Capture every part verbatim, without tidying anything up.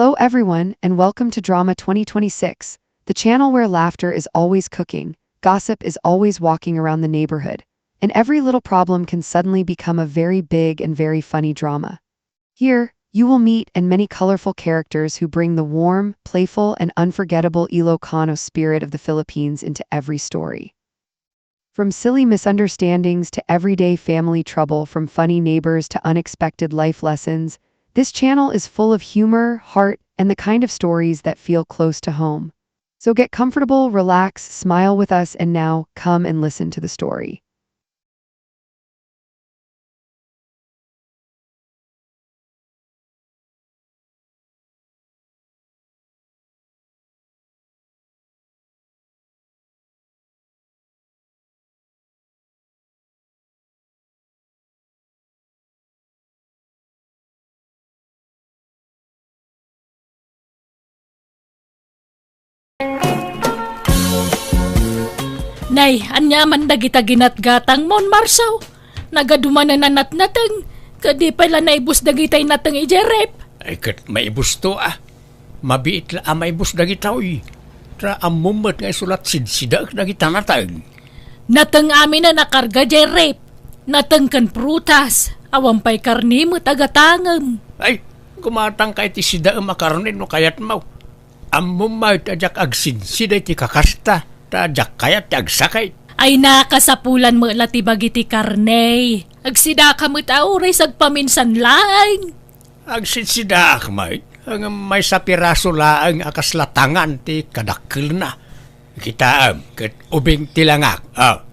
Hello, everyone, and welcome to Drama twenty twenty-six, the channel where laughter is always cooking, gossip is always walking around the neighborhood, and every little problem can suddenly become a very big and very funny drama. Here, you will meet and many colorful characters who bring the warm, playful, and unforgettable Ilocano spirit of the Philippines into every story. From silly misunderstandings to everyday family trouble, from funny neighbors to unexpected life lessons, this channel is full of humor, heart, and the kind of stories that feel close to home. So get comfortable, relax, smile with us, and now come and listen to the story. Nay, ania man dagita ginatgatangmon, Marso? Nagadumanan a natnateng, ket di pay la naibus dagitay nateng idiay ref. Ay, ket maibusto, a. Mabiit la a maibus dagitoy. Ta ammom met nga isu la sidsidaek dagita nateng. Nateng aminen a karga diay ref. Nateng ken prutas, awan pay karne met a gatangem. Ay, gumatangka iti sidaem a karne no kayatmo. Ammom met a diak agsidsida iti kakasta, ta diak kayat ti agsakit. Ay, nakasapulan met la ti bagi ti karne. Agsidaka met a uray sagpaminsan laeng. Agsitsidaak met, ngem maysa piraso laeng a kasla tangan ti kadakkelna. Kitaem, ket ubing ti langak, a.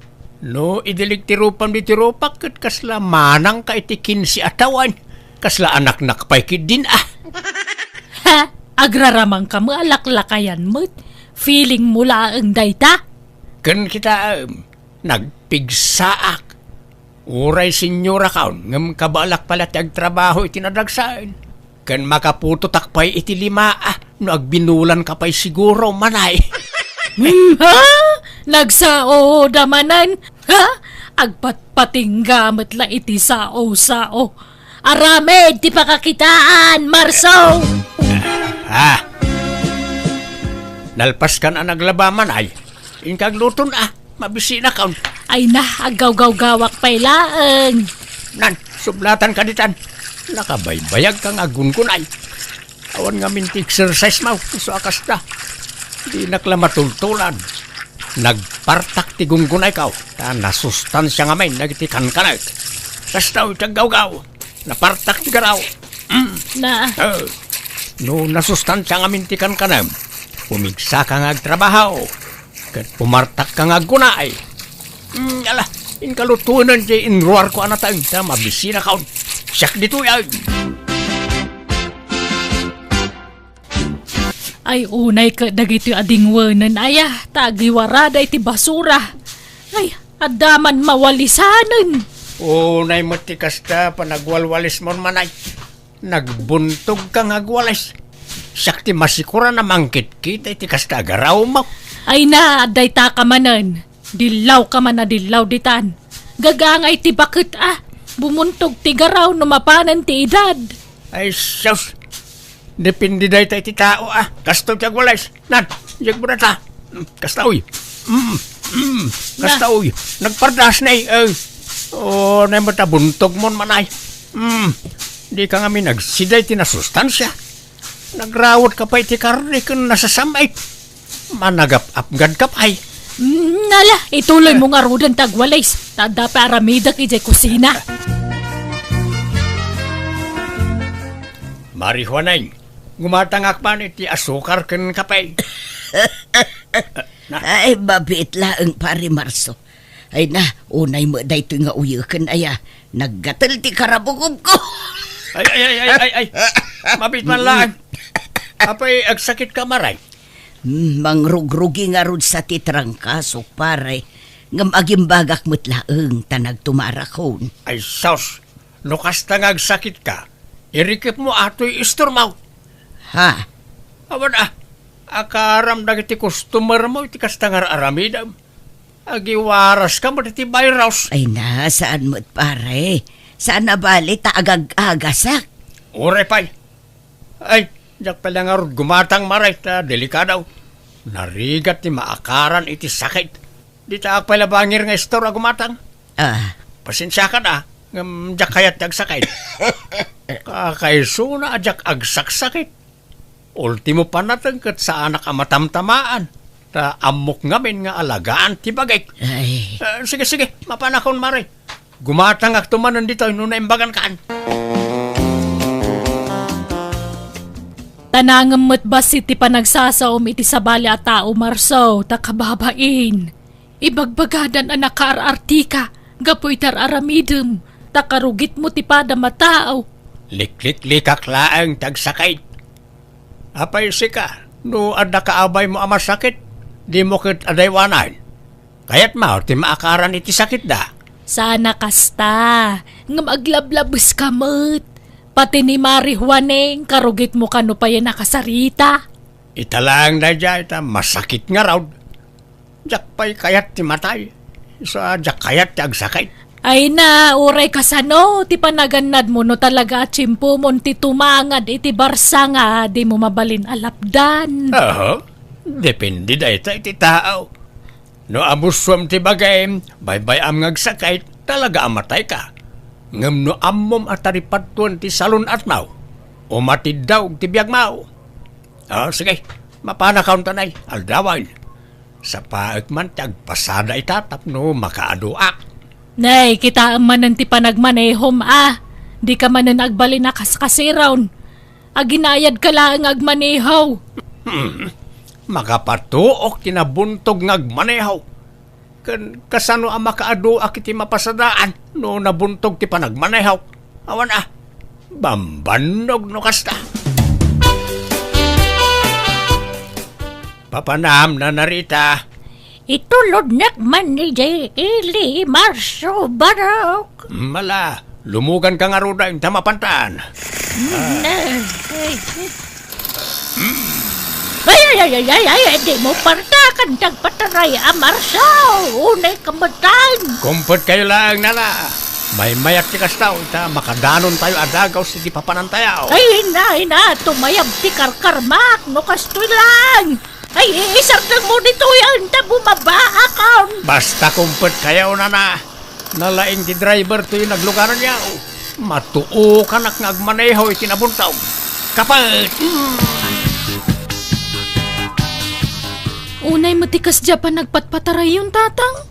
No idilig ti rupam ditoy rupak, ket kasla manangka iti kinse a tawen, kasla anaknak pay ketdin, a. Ha? Agraramangka met a laklakayan met. Feeling mo laeng dayta? Ken kitaem, nagpigsaak. Uray senyorakon, ngem kabaelak pay la ti agtrabaho iti nadagsen. Ken makaputotak pay iti lima, a, no agbinulanka pay siguro, manay. Hmm, ha? Nagsaoda manen? Ha? Agpatpatingga met la iti sao-sao. Aramid ti pakakitaan, Marso! Ah! Nalpaskan a naglaba, manay. Inka agluton, a. Mabisinakon. Ay na, aggawgawgawak pay laeng. Nan, sublatanka ditan. Nakabaybayagka nga aggungunay. Awan ngamin ti exercise mo, isu a kasta. Dinak la matultulan. Nagpartak ti gungunayko, ta nasustansia ngamin dagiti kankanek. Kasta ti aggawgaw. Napartak ti garaw. Mm. Na. Eh, no nasustansia ngamin ti kankanem, pumigsaka nga agtrabaho. Ket pumartakka nga aggunay. Mm, ala, inka lutoen ti inruarko a nateng ta mabisinakon. Siak ditoy, ay. Ay, unay ket dagitoy a dingwenen, aya, ta agiwarada iti basura. Ay, adda man mawalisanen. Unay met ti kasta, panagwalwalismon, manay. Nagbuntogka nga agwalis. Siak ti masikuran a mangkitkita iti kasta a garawmo. Ay na, dayta ka manen. Dillawka man a dillaw ditan. Gagangay ti baket, a. Bumuntog ti garaw no mapanen ti edad. Ay, sus. Depende dayta iti tao, a. Kastoy ti agwalis. Nan, diak mo data. Mm, kasta, uy. Mm, mm, kasta, uy. Nagpardas, nay. Eh. Oh, nay, matabuntog mon, manay. Mm. Di ka ngamin agsida iti nasustansia. Nagrawat ka pay iti karne ken nasasamit. Managap-apgad ka pay. Mm, ala, ituloy mo ngaruden ti agwalis. Ta adda pay aramidek idiay kusina. Marijuana, gumatangak man iti asukar ken kape. Na. Ay, mabiit laeng, Pare Marso. Ay na, unay met daytoy nga uyeken, aya. Naggatel ti karabukobko. Ay, ay, ay, ay, ay, ay. Mabiit man laeng. Apay, agsakit ka, Maray? Hmm, mangrugrugi ngarud sa ti trangkasok, pare. Ngem agimbagak met laeng ta nagtumarakon. Ay, sus! No kasta nga agsakit ka, irikep mo atoy istormo. Ha? Awan a, akaram dagiti customer mo iti kasta nga aramidem. Agiwaras ka met iti virus. Ay na, saan met, pare? Saan a bali ta agag-agasak? Uray pay. Ay, Diak pay la ngarud gumatang, Mare, ta delikado. Narigat ti maakaran iti sakit. Ditaak pay la bangir nga istor a gumatang. Ah. Pasensiakan a, ngem diak kayat ti agsakit. Kakaisuna a diak agsaksakit. Ultimo panateng ket saanak a matamtamaan. Ta ammok ngamin nga alagaan ti bagik. Ay. Ah, sige, sige, mapanakon, Mare. Gumatangakto manen ditoy no naimbagankan. Ta nangem met bassit ti panagsasaom iti sabali a tao, Marso, ta kababain. Ibagbagadan a nakaar-artika gapu iti ar-aramidem, ta karugitmo ti padam a tao. Likliklikak laeng ti agsakit. Apay sika, no adda kaabaymo a masakit, dimo ket adaywanan? Kayatmo ti maakaran iti sakitda? Saan a kasta, ngem aglablabeska met. Pati ni Mari Juaneng, karugitmo kano payen a kasarita. Ita laeng daydiay ta masakit ngarud. Diak pay kayat ti matay. Isu a diak kayat ti agsakit. Ay na, uray kasano ti panagannadmo no talaga a tiempomon ti tumangad iti barsa nga dimo mabalin a lapdan? Aha. Depende dayta iti tao. No amusuam ti bagim, baybay-am nga agsakit, talaga a matayka. Ngem no ammom a taripadtuan ti salun-atmo, umatiddog ti biagmo. Ah, sige, mapanakon ta nay, aldawen. Sapaek man ti agpasada ita tapno makaaduak. Nay, kitaem manen ti panagmanehom a. Dika manen agbalin a kaskasiron. Aginayadka laeng nga agmaneho. Hmm. Makapatuok ti nabuntog nga agmaneho. Ken kasano a makaaduak iti mapasadaan no nabuntog ti panagmanehok? Awan a, bambannog no kasta. Papanam, Nana Rita. Itulodnak man ni Jay Eli Marso Barok. Mala, lumuganka ngarud a inta mapantan. Ay, ay, ay, ay, ay, ay, di mo partakan dagpataray a Marso, unay kametan. Kumpetkayo laeng, Nana. Maymayat ti kasta, ta makadanontayo a dagaw siti papanantayo. Ay, ina, ina, tumayab ti karkarmak, no kastoy lang. Ay, isardengmo ditoy, anta bumaba akon. Basta kumpetkayo, Nana. Nalaing ti driver toy naglugaranyo. Matuokanak nga agmaneho iti nabuntog. Kapet! Mm. Unay met ti kasdiay a panagpatpatarayon, Tatang.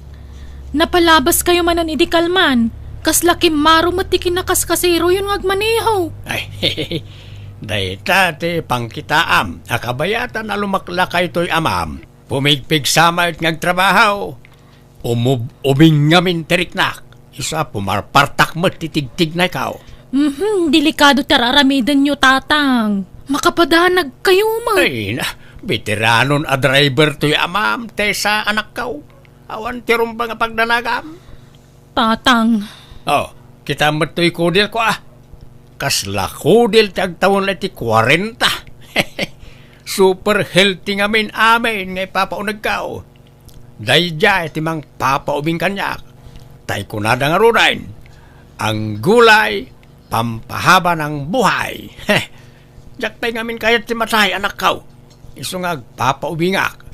Napalabaskayo manen idi kalman. Kasla kimmaro met ti kinakaskasiroyon nga agmaneho. Ay, dayta ti pangkitaam a kabayatan a lumaklakay toy amam. Pumigpigsa met nga agtrabaho. Umub-, uming ngamin ti riknak. Isu a pumarpartak met ti tigtignayko. Mhm, delikado ti ar-aramidenyo, Tatang. Makapadanagkayo met. Ay, na, beteranon a driver toy amam, Tessa, anakko. Awan ti rumbeng a pagdanagam. Tatang. Oh, kita met toy kudelko, ah. Kasla kudel ti agtawen la iti kuarenta. Super healthy ngamin amin nga ipapaunegko. Daydiay ti mangpapaubing kaniak. Tay kunada ngaruden, "Ang gulay, pampahaba ng buhay." Heh. Diak pay ngamin kayat ti matay, anakko. Isu nga agpapaubingak.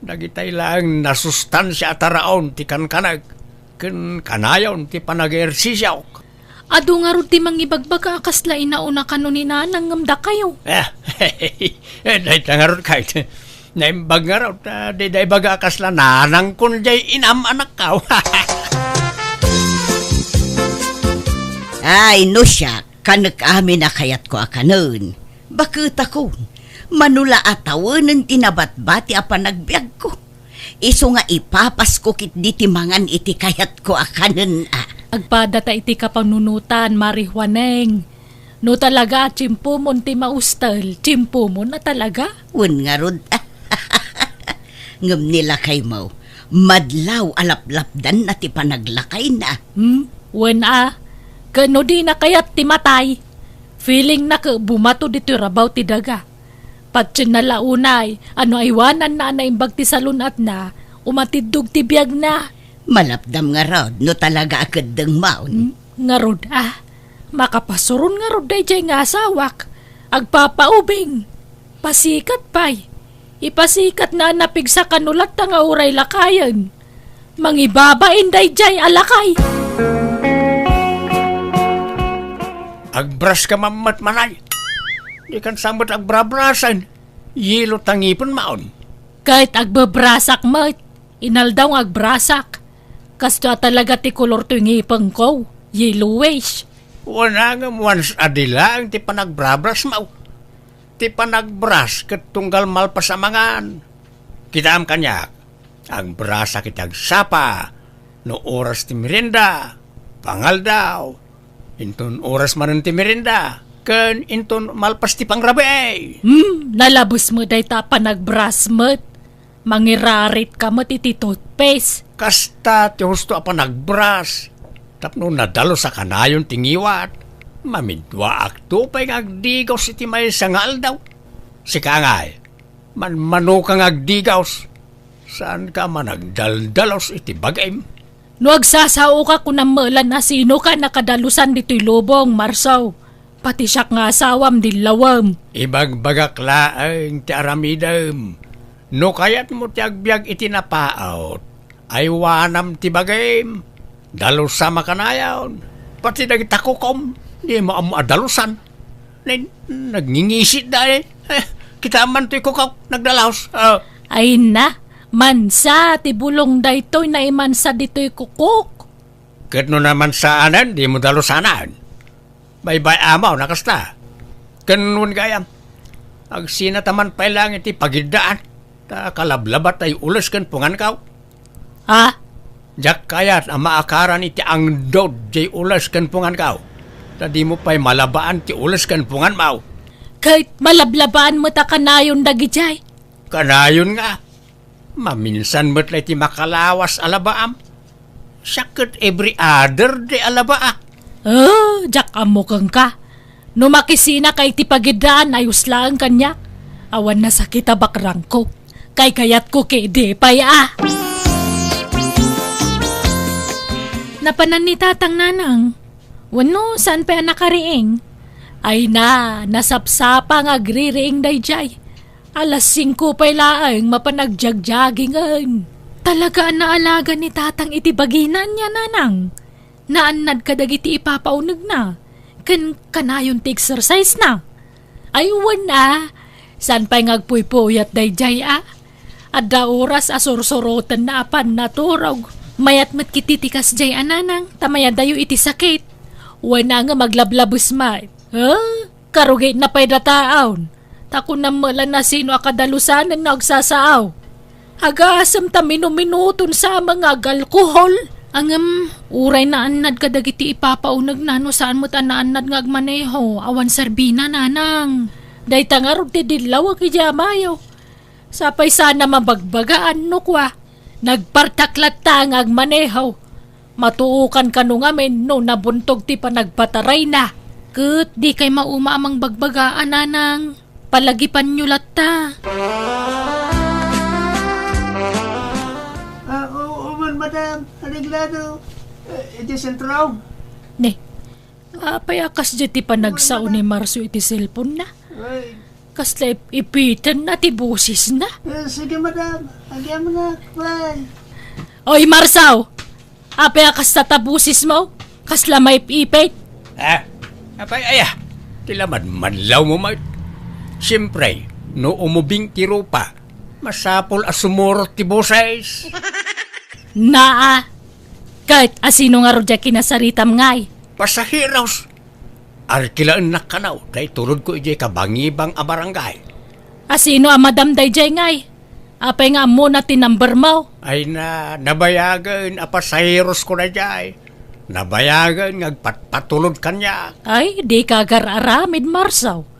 Dagitay laeng nasustansia a taraon ti kankanek ken kanayon ti panag-ehersisiok. Adu ngarud ti mangibagbaga a kasla inauna kano ni Nanang ngem dakayo. Eh, eh, dayta ngarud kayat. Naimbag ngarud, ah, dayta ibaga a kasla nanangkon jay inam, anakko. Ay, no siak, kanek amin a kayatko a kanen. Baketakon, mano la a tawenen ti nabatbati a panagbiagko. Isu nga ipapasko ketdi ti mangan iti kayatko a kanen a. Agpada ta iti kapanunotan, Mari Juaneng. No talaga a tiempomon ti maustel, tiempomon a talaga? Wen ngarud. Ngem ni lakaymo, madlaw a laplapdanna ti panaglakayna. Hmm? Wen a, ken no dina kayat ti matay, feelingna ket bumato ditoy rabaw ti daga. Patienna la unay a no aywananna a naimbag ti salun-atna, umatiddog ti biagna. Malapdam ngarud no talaga a keddengmon. Hmm? Ngarud a, makapasuron ngarud daydiay nga asawak. Agpapaubing. Pasikat pay. Ipasikatna a napigsa kano latta nga uray lakayen. Mangibabain daydiay a lakay. Agbras ka mammet manay. Di kan sa met agbrabrasen. Yelo ta ngipen maon. Ket agbebrasak met. Inaldaw nga agbrasak. Kasto a talaga ti kolor toy ngipengko. Yellowish. Wen a ngem once a day laeng ti panagbrabras maw. Ti panagbras ket tunggal malpas a mangan. Kitaem kaniak, agbrasak iti agsapa, no oras ti merienda, pangaldaw, inton oras manen ti merienda, ken inton malpas ti pangrabii. Hmm, nalabes met dayta a panagbras met. Mangirarit ka met iti toothpaste. Kasta ti husto a panagbras. Tapno nadalus a kanayon ti ngiwat, mamidwaakto pay nga agdigaws iti maysa nga aldaw. Sika ngay, manmano ka nga agdigaws. Saan ka managdaldalus iti bagim? No agsasaoka, kunam met laeng a sino ka nakadalusan ditoy lubong, Marsaw. Pati siak nga asawam, dillawem. Ibagbagak laeng ti aramidem. No kayatmo ti agbiag iti napaut, aywanam ti bagim. Dalusam a kanayon. Pati dagita kukom, dimo ammo a dalusan. Nen, nagngingisitda, eh. Eh, kitaem man toy kukok, nagdalaus. Ah. Ay na, mansa ti bulong daytoy, naimansa ditoy kukok. Ket no namansaanen, dimo dalusanan. Baybay-am a kasta. Ken wen gayam, agsinataman pay laeng iti pagiddaan, ta kalablaba tay ules ken pungankaw. Ha? Diak kayat a maakaran iti angdod jay ules ken pungankaw, ta dimo pay malabaan ti ules ken punganmaw. Ket malablabaan met a kanayon dagidiay. Kanayon nga. Maminsan met la iti makalawas a labaam. Siak ket every other day a labaak. Oh, diak ammo kenka. No makisinaka iti pagiddaan, ayos laeng kaniak. Awan nasakit a bakrangko. Kaykayatko ketdi pay a. Napanan ni Tatang, Nanang. Wenno, saan pay a nakariing? Ay na, nasapsapa nga agririing daydiay. Alas singko pay laeng mapan agjagjagingen. Talaga a naalaga ni Tatang iti bagina ania, Nanang. Naannad kadagiti ipapaunegna, ken kanayon ti exercise na. Ay, wen a, saan pay nga agpuypuyat daydiay a? Adda oras a sursurotenna a pannaturog. Mayat met ketdi ti kasdiay a, Nanang, ta mayadayo iti sakit. Wen a nga aglablabes met. Huh? Karugitna pay dataon. Ta kunam met la no sino a kadalusanen no agsasaaw. Agasem ta minuminuton sa nga agalkohol. Ngem, uray naannad kadagiti ipapaunegna no saan met a naannad nga agmaneho, awan serbina, Nanang. Dayta ngarud ti dillawek idiay amayo. Sapay saan a mabagbagaan no kua, nagpartak latta nga agmaneho. Matuokan kano ngamin no nabuntog ti panagpatarayna. Ket dikay mauma a mangbagbaga a, Nanang. Palagipanyo latta. Ah, oo man, madam. Areglado. Eh, iti sentro. Ne, apay a kasdiay ti panagsao ni Marso iti cellphone na? Ay. Kasla ip-, ipitenna ti bosesna? Eh, sige, madam. Agyamanak. Bye. Oy, Marso! Apay a kasta ta bosesmo? Kasla maip-ipit? Ah, apay aya? Ti lamadmadlawmo met. Siempre, no umubing ti rupa, masapul a sumurot ti boses. Naa! Ket asino ngarud diay kinasaritam ngay? Pasaheros. Arkilaennak kano, ta itulodko idiay kabangibang a barangay. Asino a madam daydiay ngay? Apay nga ammona ti numbermo? Ay na, nabayagen a pasaherosko daydiay. Nabayagen nga agpatpatulod kaniak. Ay, dika agar-aramid, Marso.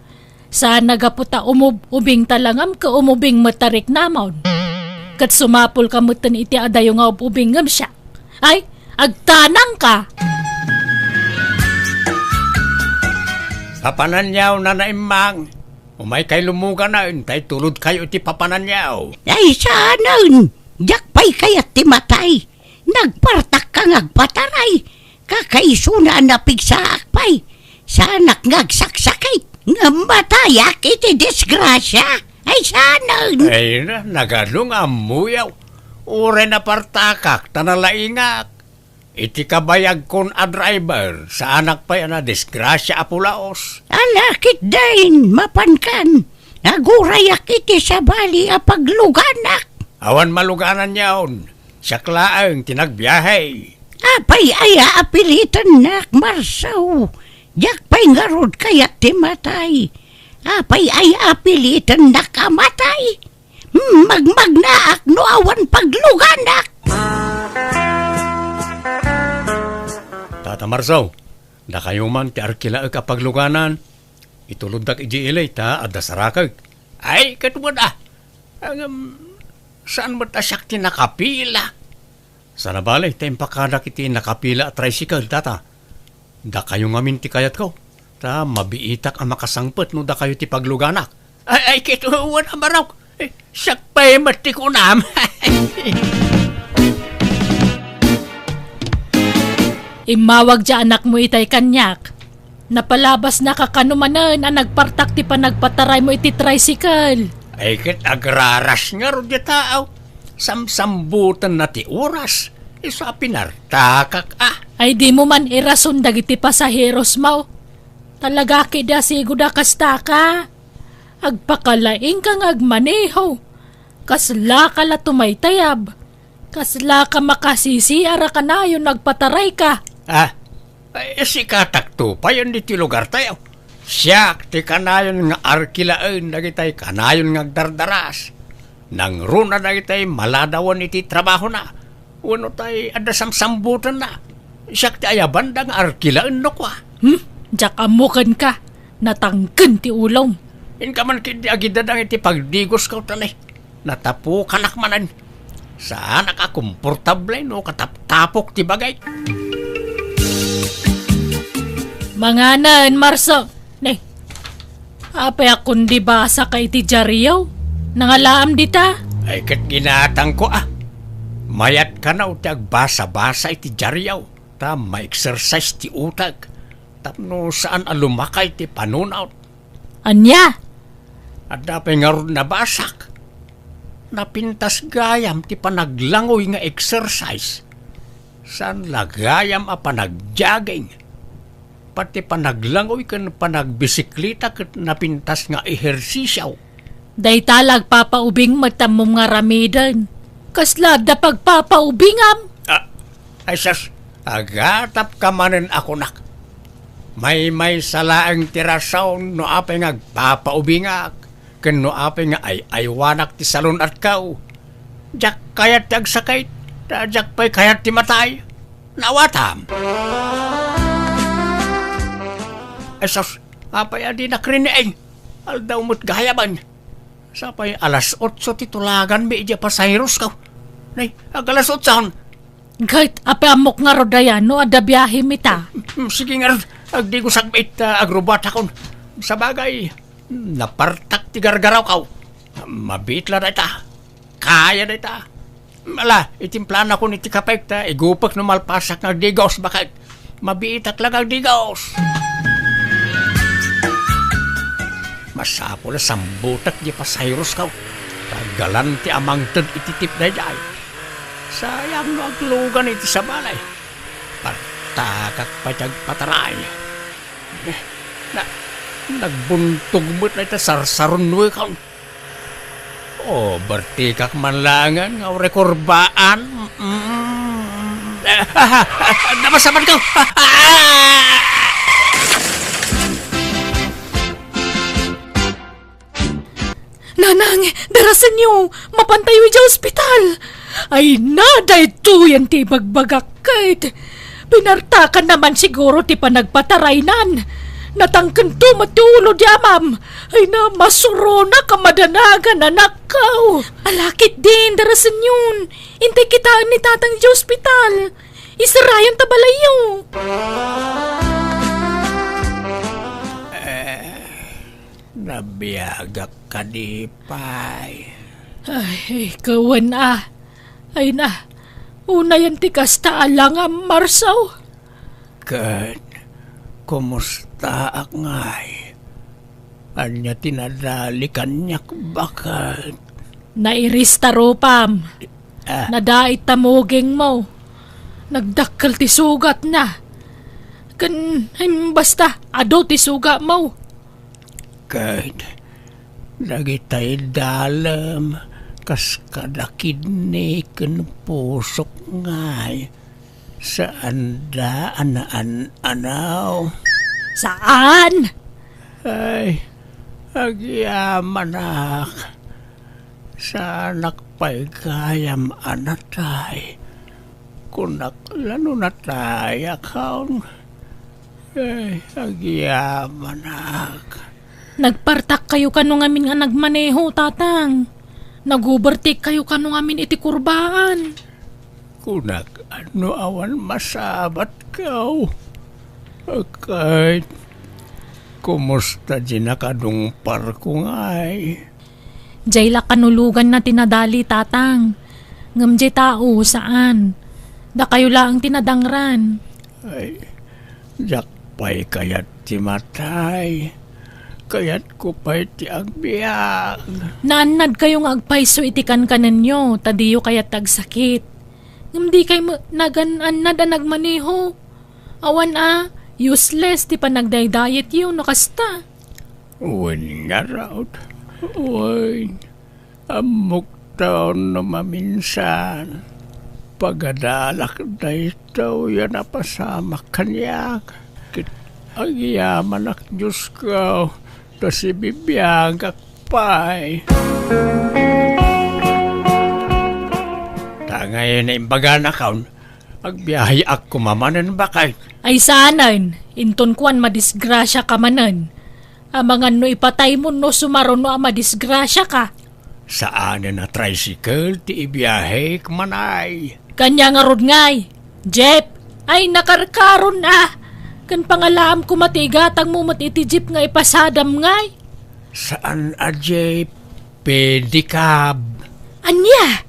Saan a gapu ta umub-ubing ta langam ket umubing met ta riknamon. Ket sumapulka metten iti adayo nga ub-ubing ngem siak. Ay, agtanangka! Papananyaw, Nana Immang. Umaykay lumuganen, ta itulodkayo iti papananyaw. Ay, saanen! Diak pay kayat ti matay. Nagpartakka nga agpataray. Kakaisuna a napigsaak pay. Saanak nga agsaksakit. Ngem matayak iti disgrasia? Ay, saanen? Ay, na, nagano nga ammoyaw? Uray napartakak, ta nalaingak. Iti kabayagkon a driver, saanak pay a nadisgrasia a pulaos. Ala, ketdin, mapankan. Nagurayak iti sabali a pagluganak. Awan malugananyon. Siak laeng ti nagbiahe. Apay aya a pilitennak, Marso? Diak pay ngarud kayat ti matay. Apay aya a pilitennak a matay? Hmm, magmagnaak no awan pagluganak. Tata Marso, dakayo man ti arkilaek a pagluganan. Ituloddak idiay ili ta adda sarakek. Ay, ket wen a. Ngem, saan met a siak ti nakapila? Sana bale ta impakadak iti nakapila a tricycle, tata. Dakayo ngamin ti kayatko, ta mabiitak a makasangpet no dakayo ti pagluganak. Ay, ay, ket wen a, Marok. Eh, siak pay met ti kunam. Immawag ti anakmo itay kaniak. Napalabasnaka kano manen a nagpartak ti panagpataraymo iti tricycle. Ay, ket agraras ngarud ti tao. Samsambutenna ti oras. Isu a pinartakak a. Ay, dimo man irason dagiti pasaherosmo. Talaga ketdi a sigud a kastaka. Agpakalaingka nga agmaneho. Kaslaka la tumaytayab. Kaslaka makasisiar a kanayon no agpatarayka. Ah, ay, sikatakto payen ditoy lugartayo. Siak ti kanayon nga arkilaen dagitay kanayon nga agdardaras. Nangruna dagitay maladawen iti trabahona. Wenno tay adda samsambutenna. Siak ti ayabanda nga arkilaen no kua. Hmm? Diak ammo kenka. Natangken ti ulom. Inka man ketdi agidadang iti pagdigosko, ta ne, natapukanak manen. Saanak a komportable no kataptapok ti bagik. Manganen, Marso. Ne, apay a kundi basaka iti diario? Nangalaam dita? Ay, ket ginatangko a. Mayat kano ti agbasa-basa iti diario, ta ma-exercise ti utek. Tapno saan a lumakay ti panunot. Ania? Adda pay ngarud nabasak. Napintas gayam ti panaglangoy nga exercise. Saan la gayam a panagjogging. Pati panaglangoy ken panagbisikleta ket napintas nga ehersisio. Dayta la agpapaubing met ammom nga aramiden. Kasla adda pagpapaubingam? Ah, ay sus, agatapka manen a kunak. Maymaysa laeng ti rason no apay nga agpapaubingak, ken no apay nga ay-aywanak ti salun-atko. Diak kayat ti agsakit, ta diak pay kayat ti matay. Naawatam. Ay sus, apay a dinak riniing? Aldaw met gayamen. Sapay alas otso ti tulaganmi idiay pasaherosko. Nay, ag-alas otso. Ket, apay ammok ngarud aya no adda biahemi ta? Mm, sige ngarud, agdigosak met, ah, agrubatakon. Sabagay, mm, napartak ti gargarawko. Mabiit la dayta. Kaya dayta. Ala, itimplanakon iti kapek ta igupek no malpasak nga agdigos, baket. Mabiitak la nga agdigos. Masapul a sambutek ti pasaherosko. Ta galanti a mangted iti tip daydiay. Sayang no aglugan iti sabali. Partakak pay ti agpataray. Na, nagbuntog met dayta sarsarunnoekon. Oh, bertikak man laengen nga uray kurbaan. Mm. Ah, ah, ah, napasamanko. Ah, ah! Nanang, darasenyo, mapantayo idiay ospital. Ay na, daytoyen ti ibagbagak ket. Pinartakanna man siguro ti panagpataraynan. Natangkento met ti ulo di amam. Ay na, masuronak a madanagan, anakko. Ala ketdin, darasenyon. Intay kitaen ni tatang idiay ospital. Isarayon ta balayyo. Eh, nabiagak kadi pay. Ay, kawen a. Ay na, unayen ti kasta a langam, Marso. Ket, kumustaak ngay? Ania ti nadali kaniak, baket? Nairista rupam. Ah. Nadait ta mugingmo. Nagdakkel ti sugatna. Ken, em, basta, adu ti sugatmo. Ket dagitay dalem kas kada kidney ken pusok ngay, saanda a naan-anaw. Saan? Ay, agyamanak. Saanak pay gayam a natay. Kunak la no natayak, awn. Ay, agyamanak. Nagpartakkayo kano ngamin nga nagmaneho, Tatang? Nag-overtake kayo kano ngamin iti kurbaan? Kunak, no awan masabatko. Ket, kumusta di nakadungparko ngay? Jay la kanuloganna ti nadali, Tatang. Ngem jay tao, saan. Dakayo laeng ti nadangran. Ay, diak pay kayat ti matay. Kayatko pay ti agbiag. Naannadkayo nga agpayso iti kankanenyo, ta diyo kayat ti agsakit. Ngem dikay met nagan-annad a nagmaneho. Awan a, useless ti panagdaydayetyo no kasta. Wen ngarud, wen, ammok ta no maminsan, pagadalak daytoy a napasamak kaniak. Ket agyamanak, Diosko, ta sibibiagak pay. Ta ngay naimbaganak, awn, agbiaheak koma manen, baket. Ay saanen, inton kuan madisgrasiaka manen. Amangan no ipataymo no sumaruno a madisgrasiaka. Saanen a tricycle ti ibiahek manay. Kaniak ngarud ngay, Jeep, ay nakarkaron a. Ken pangalaam koma ti igatangmo met iti jeep nga ipasadam ngay. Saan a jeep, pedicab. Ania?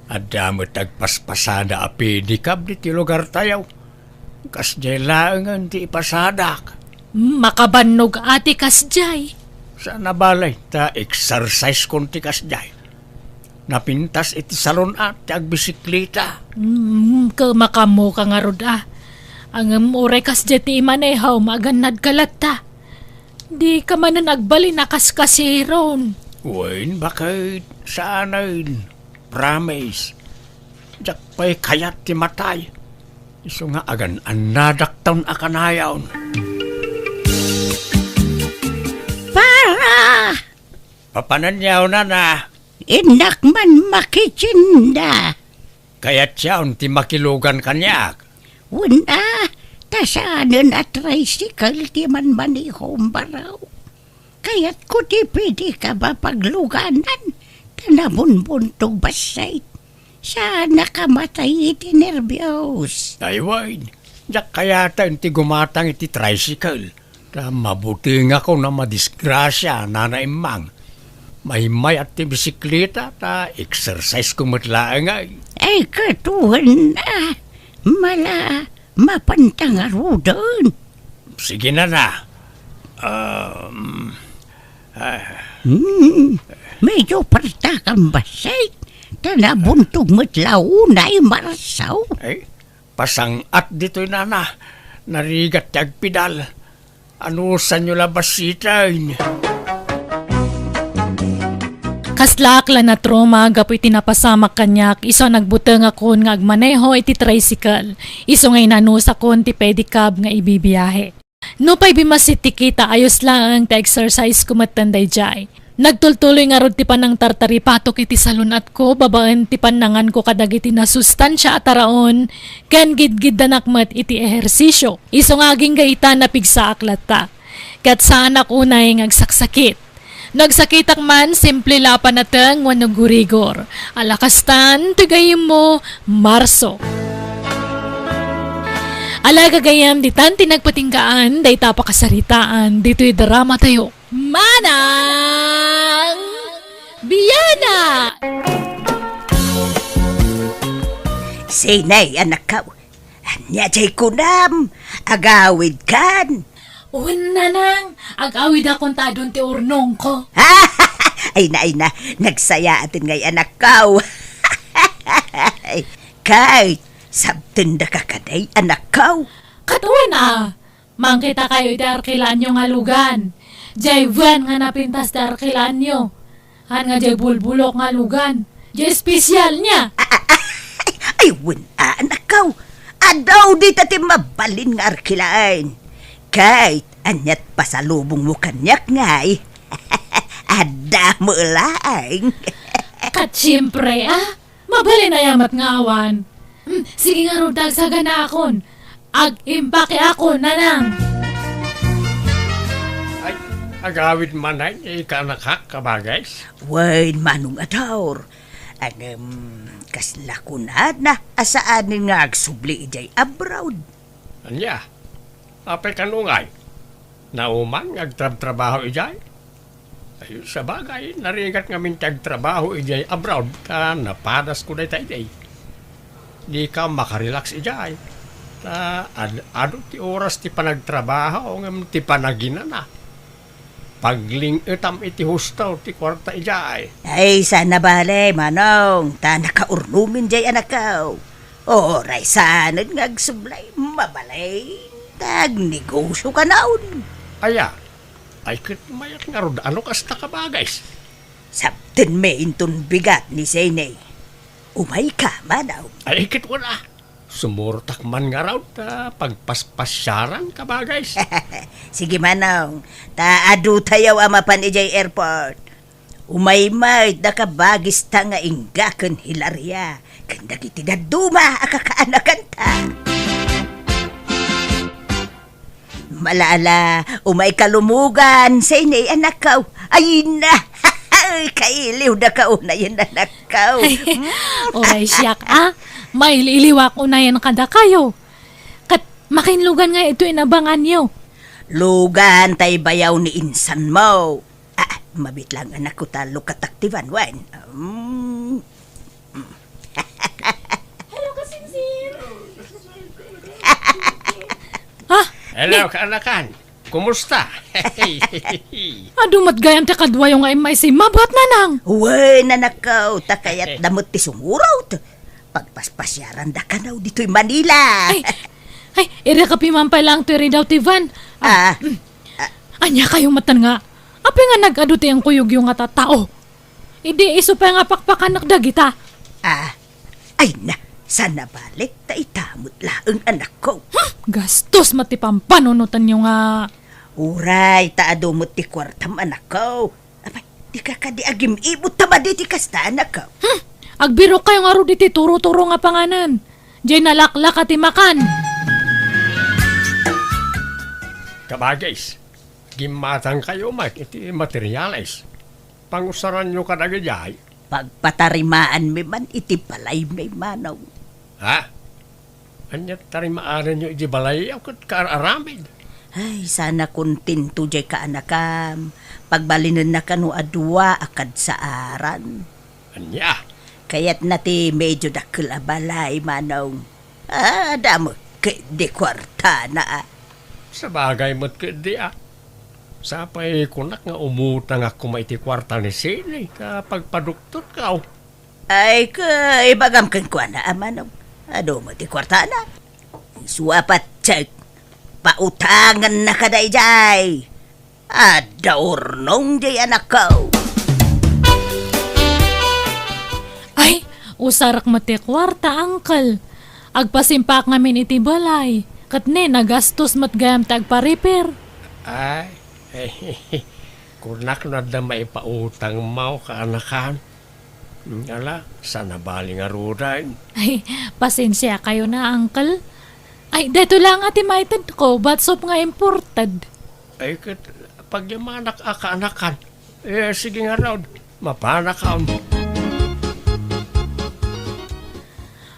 Adda met agpaspasada a pedicab ditoy lugartayo. Kasdiay laengen ti ipasadak. Makabannog a ti kasdiay. Saan a bale, ta exercise kon ti kasdiay. Napintas iti salon a ti agbisikleta. Mm, ket makamoka ngarud a. Ngem uray kasdiay ti imaneho, maagannadka latta. Dika manen agbalin a kaskasiron. Wen, baket, saanen. Promise. Diak pay kayat ti matay. Isu nga agan-annadakton a kanayon. Para! Papananyaw, nana. Innak man makitinda. Kayatyon ti makilugan kaniak. Wen a, ta saanen a tricycle ti manmanehom, baro. Kayatko ti pedicab a pagluganan, ta nabunbuntog bassit. Saanak a matay iti nerbios. Ay wen, diak kayaten ti gumatang iti tricycle. Ta mabutengakon a madisgrasia, Nana Immang. Maymayat ti bisikleta, ta exercise ko met laeng ay. Ay, ket wen a, mala, mapanta ngaruden. Sige, nana. Um, ah. Hmm, medyo partakam bassit, ta nabuntog met la unay marsaw. Ay, pasang-at ditoy, nana. Narigat ti agpidal. Anusanyo la bassiten. Kaslaak la natrauma gapu iti napasamak kaniak isu a nagbutengakon nga agmaneho iti tricycle. Isu nga inanusakon ti pedicab nga ibibiahe. Nupay bimmassit ti kita, ayos laeng ti exercise ko metten daydiay. Nagtultuloy ngarud ti panangtartaripatok iti salun-atko babaen ti pannanganko kadagiti nasustansia a taraon ken gidgiddanak met iti ehersisio. Isu nga agingga ita, napigsaak latta. Ket saanak unay nga agsaksakit. No agsakitak man, simple la a panateng wenno gurigor. Ala kastan, ti gayyemmo, Marso. Ala gagayyem, ditan ti nagpatinggaan dayta a pakasaritaan ditoy dramatayo. Manang Biana! Sinay, anakko? Ania jay kunam? Agawidkan? Wen, nanang, ag-awidakon ta adun ti urnongko. Ay na, ay na, nagsayaat ngay anakko. Kay, sabtendaka kadi anakko. Ket wen a, mangkitakayo iti arkilanyo nga lugan. Diay wen nga napintas ti arkilanyo. Haan nga diay bulbulok nga lugan. Diay espesialna. Ay, wen a, anakko. Adu dita ti mabalin nga arkilan. Kay, aniat pasalubongmo kaniak ngay? Adda met laeng. Ket siempre, a. Mabalin aya met nga awan. Hmm, sige ngarud ta agsaganaakon. Ag-impakeakon, nanang. Ay, agawid manen, eh, kaanakak, kabagis. Wen, Manong Ador. Ngem, kasla kunana a saanen nga agsubli idiay abroad. Ania? Apay kano ngay? Nauman nga agtrabtrabaho idiay? Ay, sabagay, narigat ngamin ti agtrabaho idiay abroad, ta napadasko dayta idi. Dika makarelax idiay. Ta ad-, adu ti oras ti panagtrabaho ngem ti panaginana. Pagling-etam iti husto ti kuarta idiay. Ay, saan a bale, Manong, ta nakaurnongen diay anakko. Uray saanen nga agsubli, mabalin ta agnegosiokanon. Aya, ay ket mayat ngarud a no kasta, kabagis. Sabtenmi inton bigat ni Sene. Umayka, Manong. Ay ket wen a. Sumurtak man ngarud ta pagpaspasiaran, kabagis. Sige, Manong, ta adutayo a mapan idiay airport. Umay met da kabagista nga ingga ken Hilaria ken dagiti dadduma a kakaanakanta. Mala-ala, umayka lumugan, Sene, anakko. Ay na, kailiwdaka unayen, anakko. Ay, uray siak, a. Mailiwliwak unayen kadakayo. Ket makinlugan nga ito inabanganyo. Lugan tay bayaw ni insanmo. Ah, mabitlang anakko ta lukatak ti banwan. Mm. Hello, kasinsin. Ah, hello, ni- kaanakan. Kumusta? Adu met gayam ti kaduayo nga immaysima, buat, nanang. Wen, anakko, ta kayatda met ti sumurot. Pagpaspasiaranda kano ditoy Manila. Ay, ay, irrekapiman pay laeng toy ridaw ti van. Ah, Ah, mm. Ah. Ania kayo met nga? Apay nga nag-adu ti inkuyogyo nga tattao? Idi isu pay nga pakpakanak dagita. Ah, ay na, saan a bale, ta ita met laeng, anakko. Hmm, gastos met ti pampanunotanyo nga. Uray, ta adu met ti kuartam, anakko. Apay, dika kadi agim-ibot ta madi ti kasta, anakko? Hmm, agbirok kayo ngarud iti turo-turo nga panganan. Diay nalaklaka ti makan. Kabagis, gimmatang kayo met iti materiales. Pangusaranyo kadagidiay? Pagpatarimaanmi man iti balaymi, Manong. Ha? Ania ti tarimaanenyo iti balay a ket kaar-aramid? Ay, saan a kontento diay kaanakam. Pagbalinenna kano a dua a kadsaaran. Ania? Kayatna ti medyo dakkel a balay, Manong. Ah, adda met ketdi kuartana, a. Sabagay met ketdi, a. Sapay kunak nga umutangak koma iti kuarta ni Sene ta pagpaduktotka. Ay, ka, ibagam kenkuana, a, Manong. Adu met ti kuartana. Isu a patse, pautangennaka daydiay. Adda urnong diay, anakko. Ay, usarek met ti kuarta, Uncle. Agpasimpaak ngamin iti balay. Ket ne, nagastos met gayam ti agpa-repair. Ay, kunak no adda maipautangmo, kaanakan. Hmm, ala, saan a bale ngaruden. Ay, pasensiakayona, Uncle. Ay, daytoy laeng ti maitedko, batsop nga imported. Ay, ket pagyamanak a kaanakan. Eh, sige ngarud, mapanakon.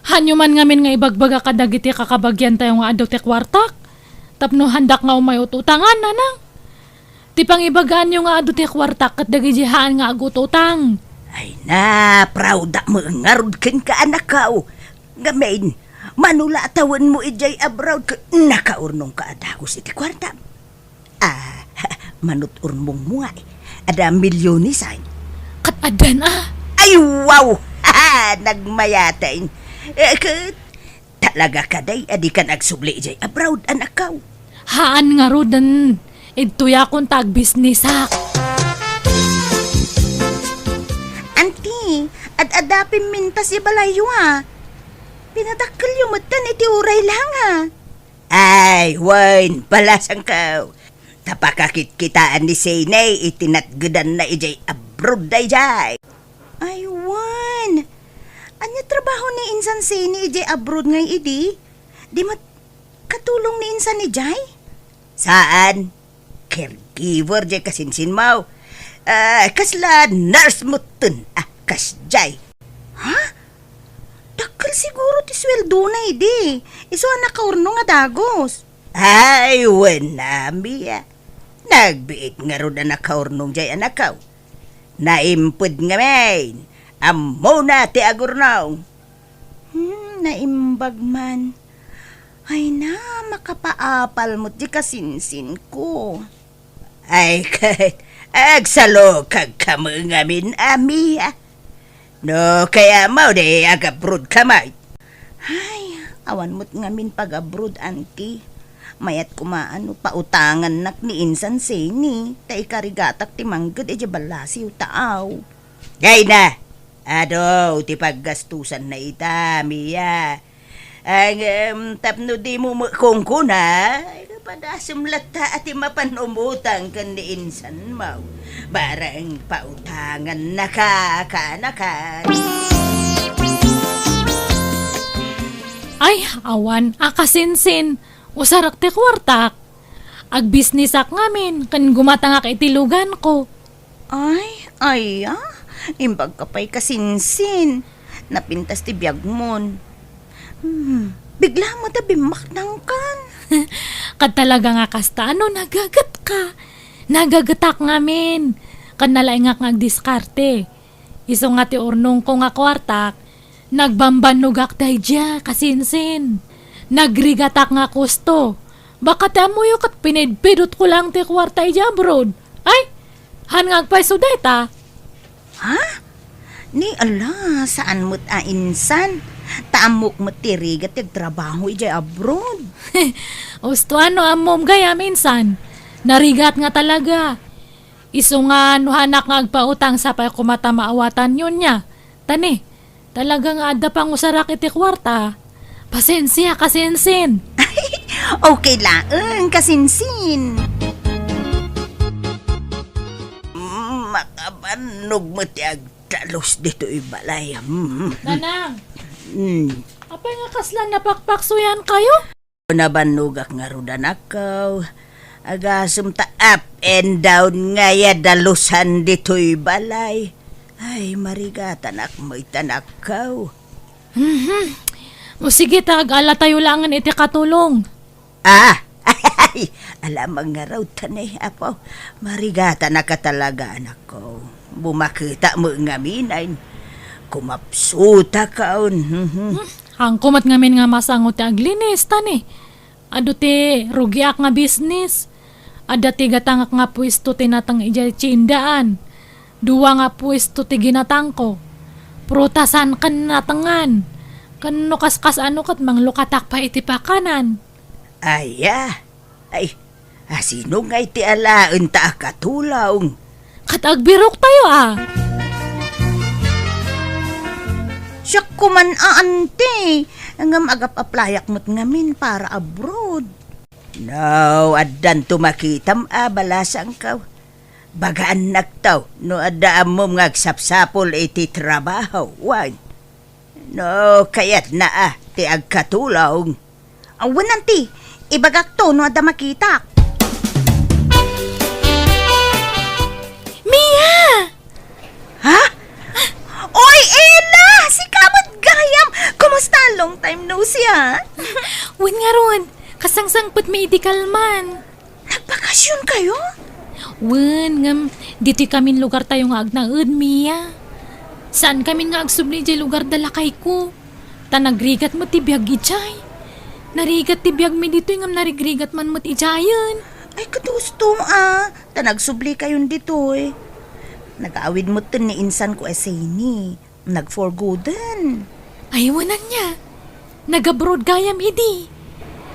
Haanyo man ngamin nga ibagbaga kadagiti kakabagiantayo nga adu ti kuartak, tapno haandak nga umay-ut-utangan, nanang. Ti pangibagaanyo nga adu ti kuartak ket dagiti haan nga agututang. Ay na, proud-ak met ngarud kenka, anakko. Ngamin, mano la a tawenmo idiay abroad ket nakaurnongka a dagus iti kuartam. Ah, manut-urmong mo nga, eh. Ada milyones, ay. Kat addan, ah. Ay, wow! Nagmayatay. Eh, ket, talaga ka, day, a dikan agsubli idiay abroad, anakkaw. Haan ngaruden. Idtoyakon ta agbisnisak. Anti, ad-adda pimintas ibalayyo, ah. Pinadakkelyo metten iti uray la nga. Ay, wen, balasangko. Ta pakakitkitaan ni Sene iti natgedanna idiay abroad daydiay. Ay, wen. Ania trabaho ni insan Sene idiay abroad ngay idi? Di met katulong ni insan idiay? Saan? Caregiver diay kasinsinmo. Ah, kasla nurse metten. Ah, kasdiay. Ha? Dakkel siguro ti sueldona idi. Isu a nakaurnong a dagus. Ay, wen a, Mia. Nagbiit ngarud a nakaurnong diay anakko. Naimped ngamin. Ammona ti agurnong. Hmm, naimbag man. Ay na, makapaapal met diay kasinsinko. Ay, ket agsalukagka met ngamin a, Mia. No kayatmo, di agabroadka met. Ay, awan met ngamin pag-abroad, anti. Mayat koma no pautangannak ni insan Sene, ta ikarigatak ti mangged idiay ballasiw ta aw. Ay na, adu ti paggastusanna ita, Mia. Ngem, tapno dimo met kunkuna, ay, padasem latta a ti mapan umutang ken ni insanmo. Bareng pautangannaka, kaanakan. Ay, awan a kasinsin. Usarak ti kuartak. Agbisnisak ngamin ken gumatangak iti luganko. Ay, aya, imbagka pay kasinsin. Napintas ti biagmon. Hmm, bigla met a bimmaknangkan. Ket talaga nga kasta, ano, nagagetka? Nagagetak ngamin. Ken nalaingak nga agdiskarte. Isu nga ti urnongko nga kuartak, nagbambannogak daydiay, kasinsin. Nagrigatak nga kusto. Baka ti ammoyo ket pinidpidotko laeng ti kuarta idiay abroad. Ay, haan nga agpayso dayta. Ha? Ni ala, saan met a insan. Ta ammok met ti rigat ti agtrabaho idiay abroad. Usto, ano ammom gayam, insan? Narigat nga talaga. Isu nga no haanak nga agpautang, sapay koma ta maawatanyo nia. Ta ni, talaga nga adda pangusarak iti kuarta. Pasensia, kasinsin. Okay laeng, kasinsin. Mm, makabannog met ti agdalus ditoy balay. Mm. Nanang, mm, apay nga kasla napakpaksuyan kayo? Nabannogak ngarud, anakko. Agasem ta up and down ngay a dalusan ditoy balay. Ay, marigatanak met, anakko. Mhm. O sige, ta ag-alatayo laengen iti katulong. Ah! Ay, ala, mangngarud ta ni, Apo. Marigatanak a talaga, anakko. Bumaketa met ngamin, ay. Kumapsutakon. Mhm. Hmm, haanko met ngamin nga masango ti aglinis, ta ni. Adu ti rugiak nga bisnis. Adda ti gatangak nga puesto ti nateng idiay tiendaan. Dua nga puesto ti ginatangko. Prutasan ken natengan. Ken no kaskas-ano ket manglukatak pay iti pakanan. Aya? Ay, asino ngay ti alaenta a katulong? Ket agbiroktayo a. Siak koman a, anti. Ngem agap-aplayak met ngamin para abroad. No, addanto makitam a, balasangko. Bagaannakto no adda ammom nga agsapsapul iti trabaho, wen. No, kayatna a ti agkatulong. Awan, anti, ibagakto no adda makitak. Mia! Ha? Oy, Ella! Sika met gayam! Kumusta? Long time no see, ah? Wen ngarud, kasangsangpetmi idi kalman. Nagbakasyon kayo? Wen, ngem ditoy kamin lugartayo nga agnaed, Mia. Saan kamin nga agsubli idiay lugar da lakayko. Ta nagrigat met ti biag idiay. Narigat ti biagmi ditoy ngem narigrigat man met idiayen. Ay, ket husto, a, ta nagsubli kayon ditoy. Nagaawid metten ni insan ko a Zeni. Nag-for gooden. Ay, wen ania. Nag-abroad gayam idi.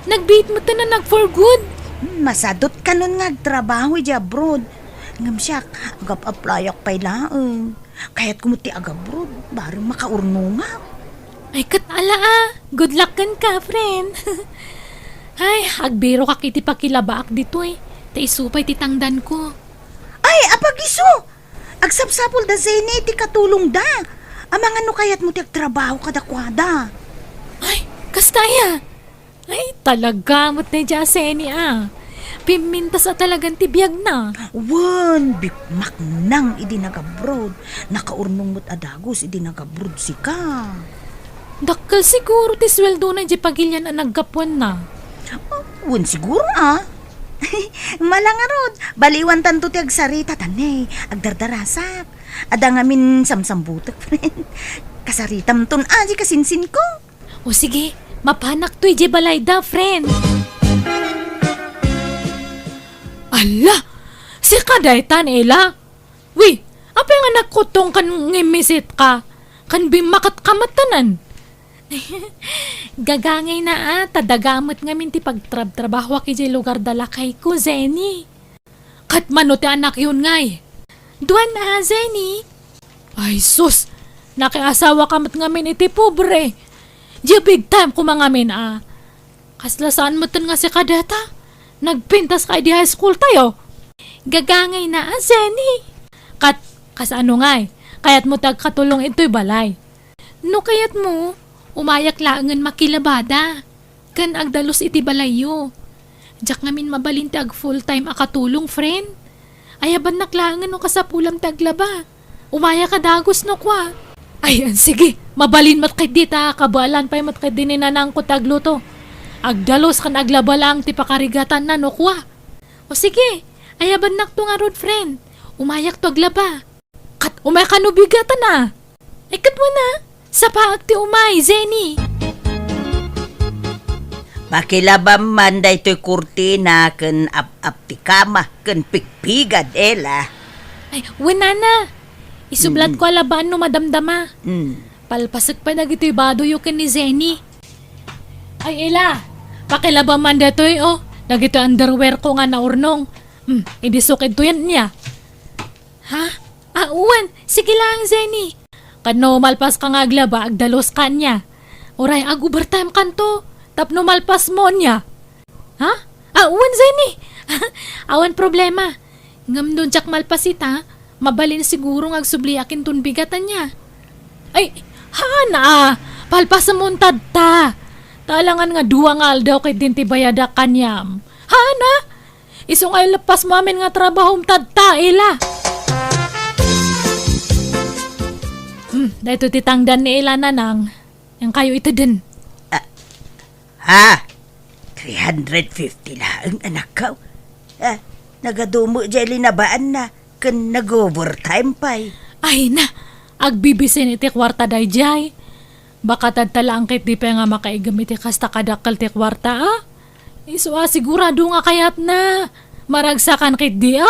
Nagbiit metten a nag-for good. Hmm, masadot kanon nga agtrabaho idi abroad. Ngem siak, agap-applyak pay laeng. Kayatko met ti agabroad, bareng makaurnongak. Ay, ket ala a. Good luck kenka, friend. Ay, agbirokak iti pakilabaak ditoy. Ta isu pay ti tangdanko. Ay, apag-isu! Agsapsapulda Zeni ti katulongda. Amangan no kayatmo ti agtrabaho kadakuada. Ay, kasta aya? Ay, talaga met daydiay a Zeni a. Pimmintas a talagan ti biagna. Wen, bikmaknang idi nagabroad. Nakaurnong met a dagus idi nagabroad sika. Dakkel siguro ti sueldona idiay pagilian a naggapuanna. Wen siguro a. Mala ngarud, baliwantanto ti agsarita ta ne, agdardarasak. Adda ngamin samsambutek, friend. Kasaritamton a, di kasinsinko. O sige, mapanakto idiay balayda, friend. Ala! Sika daytan, Ela? Wi, apay nga nagkuttong ken ngimmisit ka? Ken bimmaket ka met tanan. Gagangayna a, ta daga met ngamin ti pagtrabtrabahoak idiay lugar da lakayko, Zeni. Ket mano ti anakyon ngay? Duan a, Zeni. Ay sus, nakiasawa ka met ngamin iti pobre. Diay big time koma ngamin a. Kasla saan metten nga sika dayta? Nagpintas ka idi high school tayo. Gagangayna a, Zeni. Ket, kasano ngay? Kayatmo ti agkatulong idtoy balay? No kayatmo, umayak laengen makilabada. Ken agdalus iti balayyo. Diak ngamin mabalin ti ag full time a katulong, friend. Ayabannak laengen no kasapulam ti aglaba. Umayak a dagus no kua. Ay, sige, mabalin met ketdi ta kabaelan pay met ketdi ni nanangko ti agluto. Agdalus ken aglaba laeng ti pakarigatanna no kua. O sige, ayabannakto ngarud, friend. Umayakto aglaba. Ket umay kano bigatan a? Ay, ket wen a, sapaak ti umay, Zeni. Pakilabam man daytoy kurtina ken ap-ap ti kama ken pigpigad, Ela. Ay, wen nana. Isublatko a labaan no madamdama. Mm. Palpasek pay dagitoy badoyo ken ni Zeni. Ay, Ela, pakilabam man daytoy, o, dagitoy underwear ko nga naurnong. Hmm, idi sukid to yan niya. Ha? Ah, wen, sige lang, Zeni. Ket no malpas ka nga aglaba, agdalus ka niya. Uray, ag-overtime kanto, tapno malpas mo niya. Ha? Ah, wen, Zeni. Awan problema. Ngem no diak malpas ita, mabalin siguro nga agsubliak inton bigatan niya. Ay, haan a, palpasem mon tadta. Ta alangan nga dua nga aldaw ket din ti bayadak kaniam. Haan a, isu nga ilepas mo amin nga trabahom tadta, Ela. Hmm, daytoy ti tangdan ni Ela, Nanang. Yan kayo iteden. Ah, ha? Three hundred fifty laeng, anakko. Ah, nagadumo jay linabaanna, ken nag-overtime pay. Ay na, agbibisin iti kuarta dayjay. Baka tadta laeng ket di pay nga makaigem iti kasta kadakkel ti kuarta, a? Isu a sigurado nga kayatna. Maragsakan ket di, a?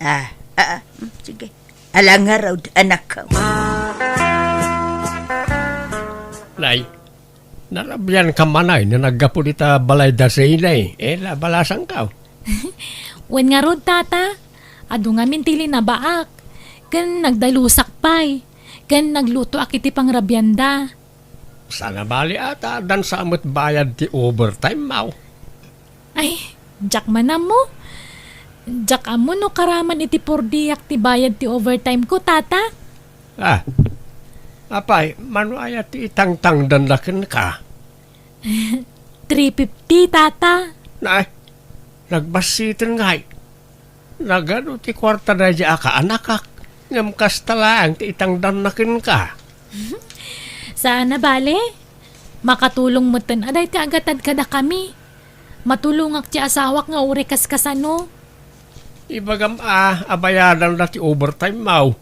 Ah, ah, ah, mm, sige. Ala ngarud, anakko. Nay, narabian ka manay no naggapu dita balay da Zeni, Ela, balasangko. Wen ngarud, tata, adu ngamin ti linabaak, ken nagdalusak pay, ken naglutoak iti pangrabianda. Saan a bali a ta addan sa met bayad ti overtime mo. Ay, diak man ammo. Diak ammo no karaman iti pordiak ti bayad ti overtime ko, tata. Ah, apay, mano aya ti itangtangdanna kenka? Three fifty, tata. Nay, nagbassiten ngay. Nagadu ti kuarta daydi a kaanakak, ngem kasta laeng ti itangdanna kenka. Saan a bale? Makatulong metten a dayta agatad kadakami. Matulongak ti asawak nga uray kaskasano. Ibagam a, abayadanda ti overtime mo.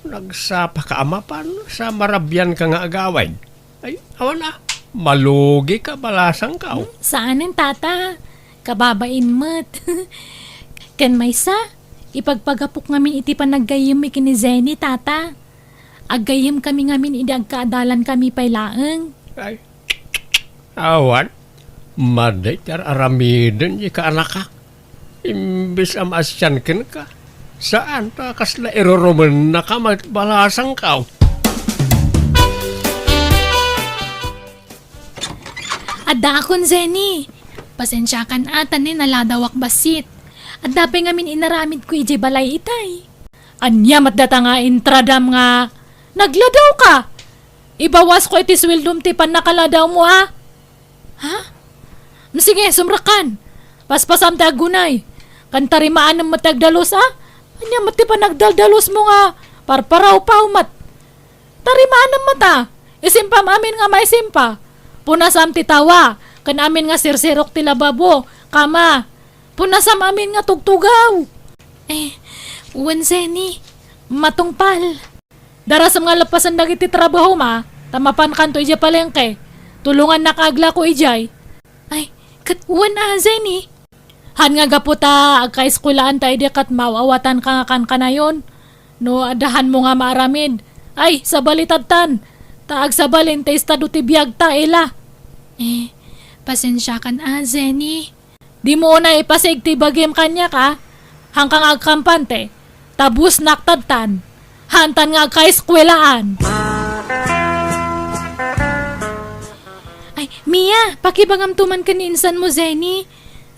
Nagsapaka a mapan sa marabianka nga agawid. Ay, awan a, malugika, balasangko. Hmm, saanen, tata. Kababain met. Ken maysa, ipagpagapok ngamin iti panaggayyemmi ken ni Jenny, Tata. Aggayyemkami ngamin idi agkaadalankami pay laeng. Ay, awan. Madi ti ar-aramiden iti kaanakak. Imbes a maasian kenka, saan ta kasla irurumennaka met balasangko. Addaakon, Jenny. Pasensiakan a, ta ni naladawak bassit. Adda pay ngamin inaramidko idiay balay itay. Ania met data nga intradam nga nagladawka? Ibawasko iti sueldom ti pannakaladawmo a. Ha? Sige, sumrekkan. Paspasam ti aggunay. Ken tarimaanem met ti agdalus a. Ania met ti panagdaldalusmo nga parparawpaw met? Tarimaanem met a. Isimpam amin nga maisimpa. Punasam ti tawa. Ken amin nga sirsirok ti lababo, kama. Punasam amin nga tugtugaw. Eh, wen, Jenny. Matungpal. Darasem nga lappasen dagiti trabahom a, ta mapankanto idiay palengke. Tulongannak aglako idiay. Ay, ket wen a, Jenny. Han nga gapu ta agkaeskuelaan ta idi ket maaw-awatanka nga kankanayon. No adda hanmo nga maaramid, ay, sabalitadtan. Ta agsabalin ti estado ti biagta, ila. Eh, pasensiakan a, Jenny. Dimo unay ipasig ti bagim kaniak a, hanka nga agkampante, ta busnak tadtan, hantan nga agkaeskuelaan. Ay, Mia, pakibagamto man ken ni insanmo, Jenny.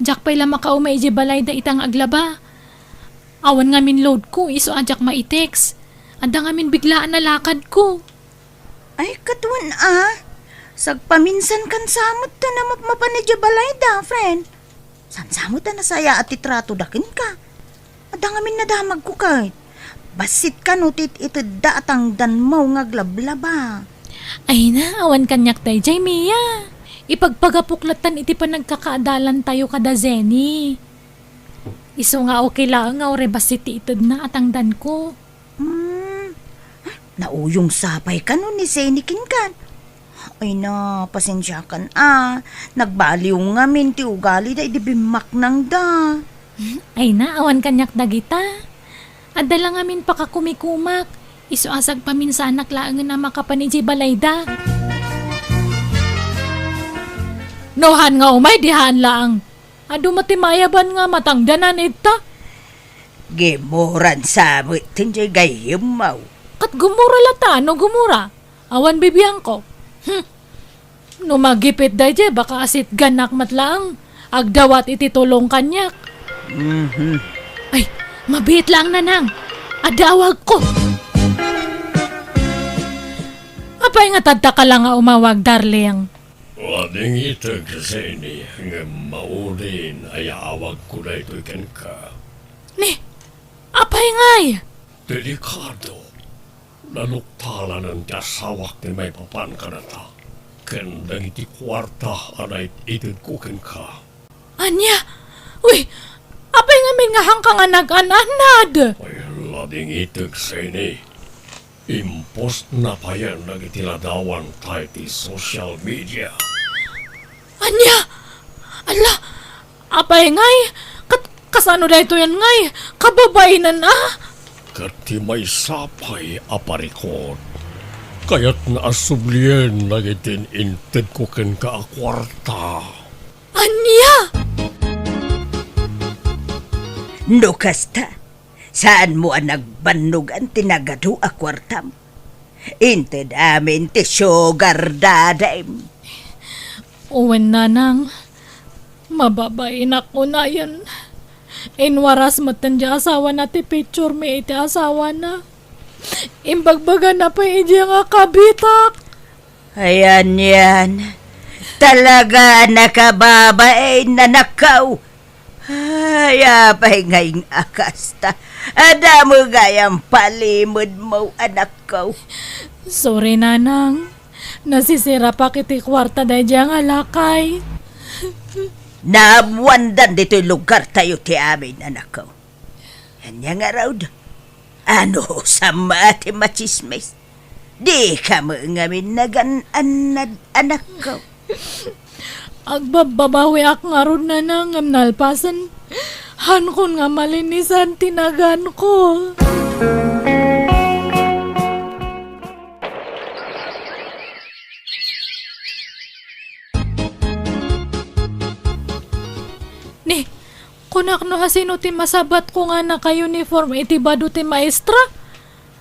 Diak pay la makaumay idiay balayda ita nga aglaba. Awan ngamin loadko, isu a diak maitext. Adda ngamin biglaan a lakadko. Ay, ket wen a. Sagpaminsankan sa met ta namapmapan idiay balayda, friend. Saan sa met a nasayaat ti tratoda kenka. Adda ngamin nadamagko ket. Bassit kano ti it-itedda a tangdanmo nga aglablaba. Ay na, awan kaniak daydiay, Mia. Ipagpagapok lattan iti panagkakaadalantayo kada Jenny. Isu nga okay laeng nga uray bassit ti itedna a tangdanko. Hmm. Nauyong sapay kano ni Jenny kenkan? Ay na, pasensiakan a. Nagbaliw ngamin ti ugalida idi bimmaknangda. Hmm? Ay na, awan kaniak dagita. Adda la ngamin pakakumikumak. Isu a sagpaminsanak laengen a makapan idiay balayda. No han nga umay, di han laeng. Adu met ti maayaban nga matangdanan ita. Gimuran sa met ti gayyemmo. Ket gumura lata, no gumura. Awan bibiangko. Hmm. No magipit daydiay, baka asitganak met laeng. Agdawat iti tulong kaniak. Mhm. Ay, mabiit laeng, Nanang. Adda awagko. Apay nga tadka la nga umawag, darling? Wading itek, Jenny, ngem maudin a yaawagko daytoy kenka. Ni, apay ngay? Delikado. Naluktalanen ti asawak ti maipapan kadata ken dagiti kuarta a naititedko kenka. Ania? Uy, apay ngamin nga hanka nga nag-an-anad? Ay, ladingitek, Jenny. Impostna payen dagiti ladawanta iti social media. Ania? Ala, apay ngay? Kat-, kasano daytoyen ngay? Kababainan a? Ket ti maysa pay a parikut, kayatna a sublien dagiti intedko kenka a kuarta. Ania? No kasta, saanmo a nagbannogan ti nagadu a kuartam? Inted amin ti sugar daddy-m. Wen, Nanang, mababainak unayen. Inwaras metten ti asawana ti picture mi iti asawana. Imbagbagana pay idiay nga kabitak. Ayan yan. Talaga a nakababain, anakko. Ay, apay ngay nga kasta? Adda met gayam palimedmo, anakko. Sorry, Nanang. Nasisirapak iti kuarta daydiay nga lakay. Naammoandan ditoy lugartayo ti amin, anakko. Ania ngarud? Anusam a ti machismis? Dika met ngamin nagan-annad, anakko. Agbabbabawiak ngarud nana ngem nalpasen. Haankon nga malinisan ti naganko. Ni, kunak no asino ti masabatko nga naka-uniform iti bado ti maestra?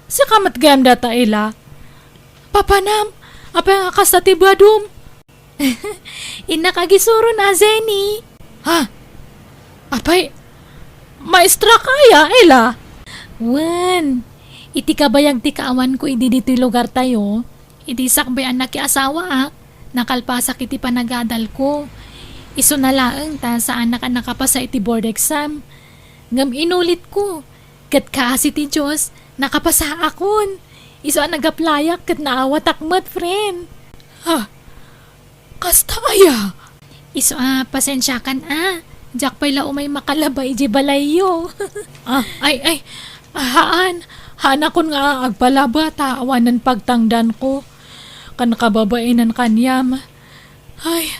Sika met gayam dayta, Ela. Papanam, apay nga kasta ti badom? Innak agisuron a, Jenny. Ha? Apay, maestra ka aya, Ela? Wen, iti kabayag ti kaawanko idi ditoy lugartayo, idi sakbay a nakiasawaak, nakalpasak iti panagadalko. Isuna laeng ta saanak a nakapasa iti board exam. Ngem inulitko, ket kaasi ti Dios, nakapasaakon. Isu a nag-applyak ket naawatak met, friend. Ha? Kasta aya? Isu a, pasensiakan a. Diak pay la umay makalaba idiay balayyo. Ah, ay, ay. Haan. Haanakon nga agpalaba ta awanen pagtangdanko. Ken kababaenan kaniam. Ay,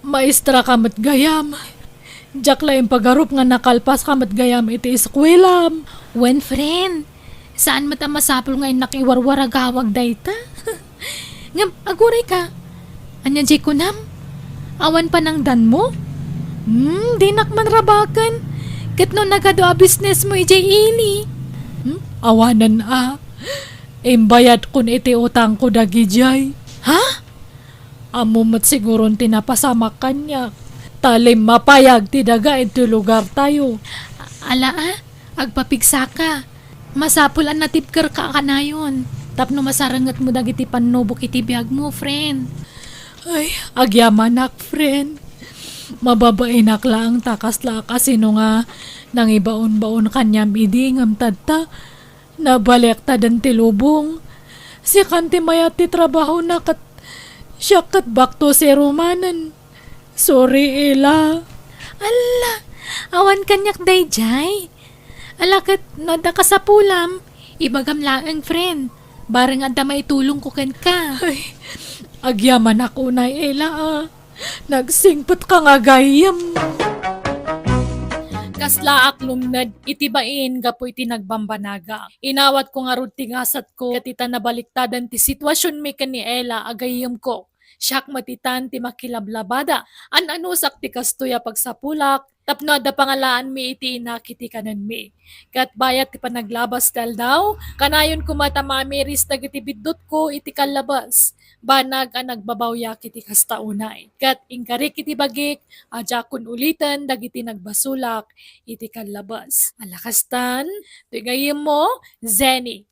maestra ka met gayam. Diak la impagarup nga nakalpas ka met gayam iti eskuelam. Wen, friend. Saan met a masapul nga innak iwarwaragawag dayta? Ngem, aguray ka. Ania diay kunam? Awan panangdanmo? Hmm, dinak man rabaken. Ket no nagadu a businessmo idiay ili? Hmm, awanen a. Imbayadkon iti utangko dagidiay. Ha? Ammom met siguron ti napasamak kaniak. Ta limmapayag ti daga iti lugartayo. Ala a, agpapigsaka. Masapul a natibkerka a kanayon tapno masarengetmo dagiti pannubok iti biagmo, friend. Ay, agyamanak, friend. Mababaenak laeng ta kasla a kasino nga nangibaonbaon kaniam idi ngem tatta, nabalektaden ti lubong. Sikan ti mayat ti trabahona ket siak ket back to zero manen. Sorry, Ela. Alla, awan kaniak daydiay. Ala ket, no adda kasapulam, ibagam laeng, friend. Bareng adda maitulongko kenka. Ay, agyamanak unay, Ela, a. Nagsingpet ka nga gayyem. Kaslaak lumned iti bain gapu iti nagbambanaga. Inawatko ngarud ti gasatko ket ita nabaliktadan ti situasionmi ken ni Ela a gayyemko. Siak met itan ti makilablabada. An-anusak ti kastoy a pagsapulak tapno adda pangalaanmi iti inak iti kanenmi. Ket bayat ti panaglabas ti aldaw, kanayon koma ta mamiris dagiti biddutko iti kallabas. Banag a nagbabawyak iti kasta unay. Ket inkarik iti bagik a diakon uliten dagiti nagbasolak iti kallabas. Ala kastan, toy gayyemmo, Zenny.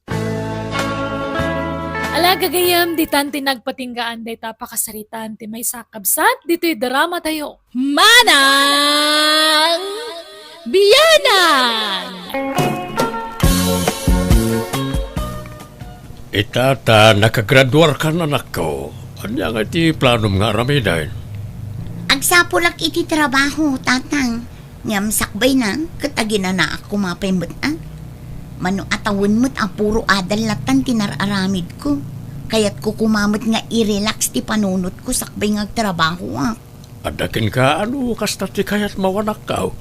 Ala gagayyem, ditan ti nagpatinggaan dayta a pakasaritaan ti maysa a kabsat ditoy drama tayo. Manang Bianang! Ita ta nakagraduarkan, anakko. Ania nga iti planom nga aramiden? Agsapulak iti trabaho, Tatang. Ngem sakbayna, ket aginanaak koma pay met a. Mano a tawen met a puro adal latan ti nar-aramidko. Kayatko koma met nga i-relax ti panunotko sakbay nga agtrabahoak. Adda kenka, ano kasta ti kayatmo, anakko?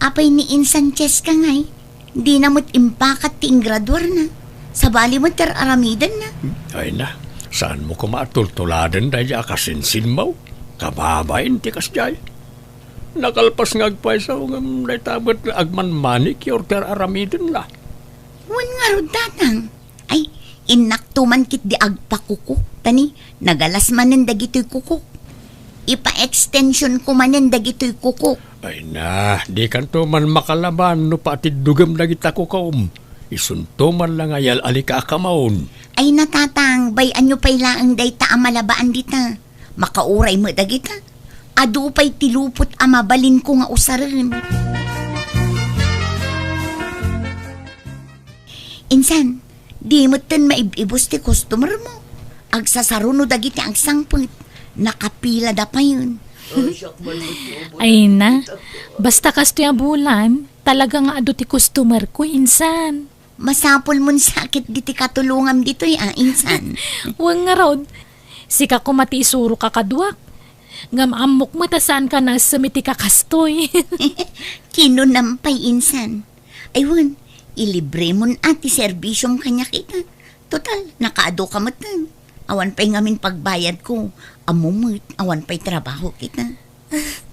Apay ni insan Cheska ngay, dina met impakat ti ingraduarna. Sabali met ti ar-aramidenna. Ay na, saanmo koma a tultuladen daydi a kasinsinmo? Kababain ti kasdiay. Nakalpas nga agpayso ngem dayta met agman-manicure ti ar-aramidenna. Wen ngarud, Tatang. Ay, innakto man ketdi agpakuko. Ta ni, nagalas manen dagitoy kukok. Ipa-extensionko manen dagitoy kukok. Ay na, dikanto man makalaban no patiddugem dagita kukom. Isunto man la nga yal-alika a kamon. Ay na, Tatang, bay-anyo pay laeng dayta a malabaan dita. Makauray met dagita. Adu pay ti lupot a mabalinko nga usaren. Insan, di metten maib-ibus ti customer mo. Agsasaruno dagiti agsangpet. Nakapilada payen. Ay na, basta kastoy a bulan, talaga nga adu ti customer ko, insan. Masapul mon sakit diti katulongam ditoy, a, insan. Wen ngarud, sika koma ti isurok a kaduak. Ngem ammok met a saanka naisem iti kakastoy. Kinunam pay insan. Ay wen, ilibremon a ti serbisiom kaniak ita. Total, nakaadu ka metten. Awan pay ngamin pagbayadko. Ammo met, awan pay trabaho kita.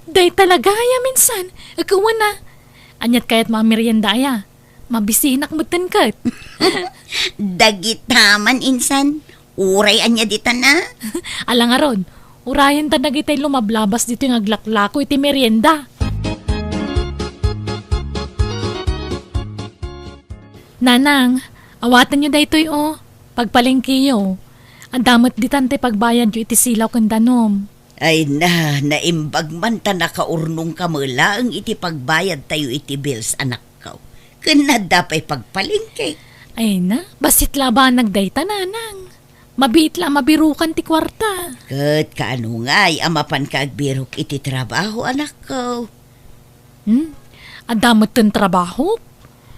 Dayta la gayam insan. Ket wen a. Aniat kayatmo a merienda aya? Mabisinak metten ket. Dagita man insan. Uray ania ditan a? Ala ngarud, urayenta dagitay lumablabas ditoy nga aglaklako iti merienda. Nanang, awatenyo daytoy, o. Pagpalengkeyo. Adda met ditan ti pagbayadyo iti silaw ken danum. Ay na, naimbag man ta nakaurnongka met laeng iti pagbayadtayo iti bills, anakko. Ken adda pay pagpalengke. Ay na, bassit la a banag dayta, nanang. Mabiit la a mabirukan ti kuarta. Ket kaano ngay a mapanka agbirok iti trabaho, anakko? Hmm? Adda metten trabahok?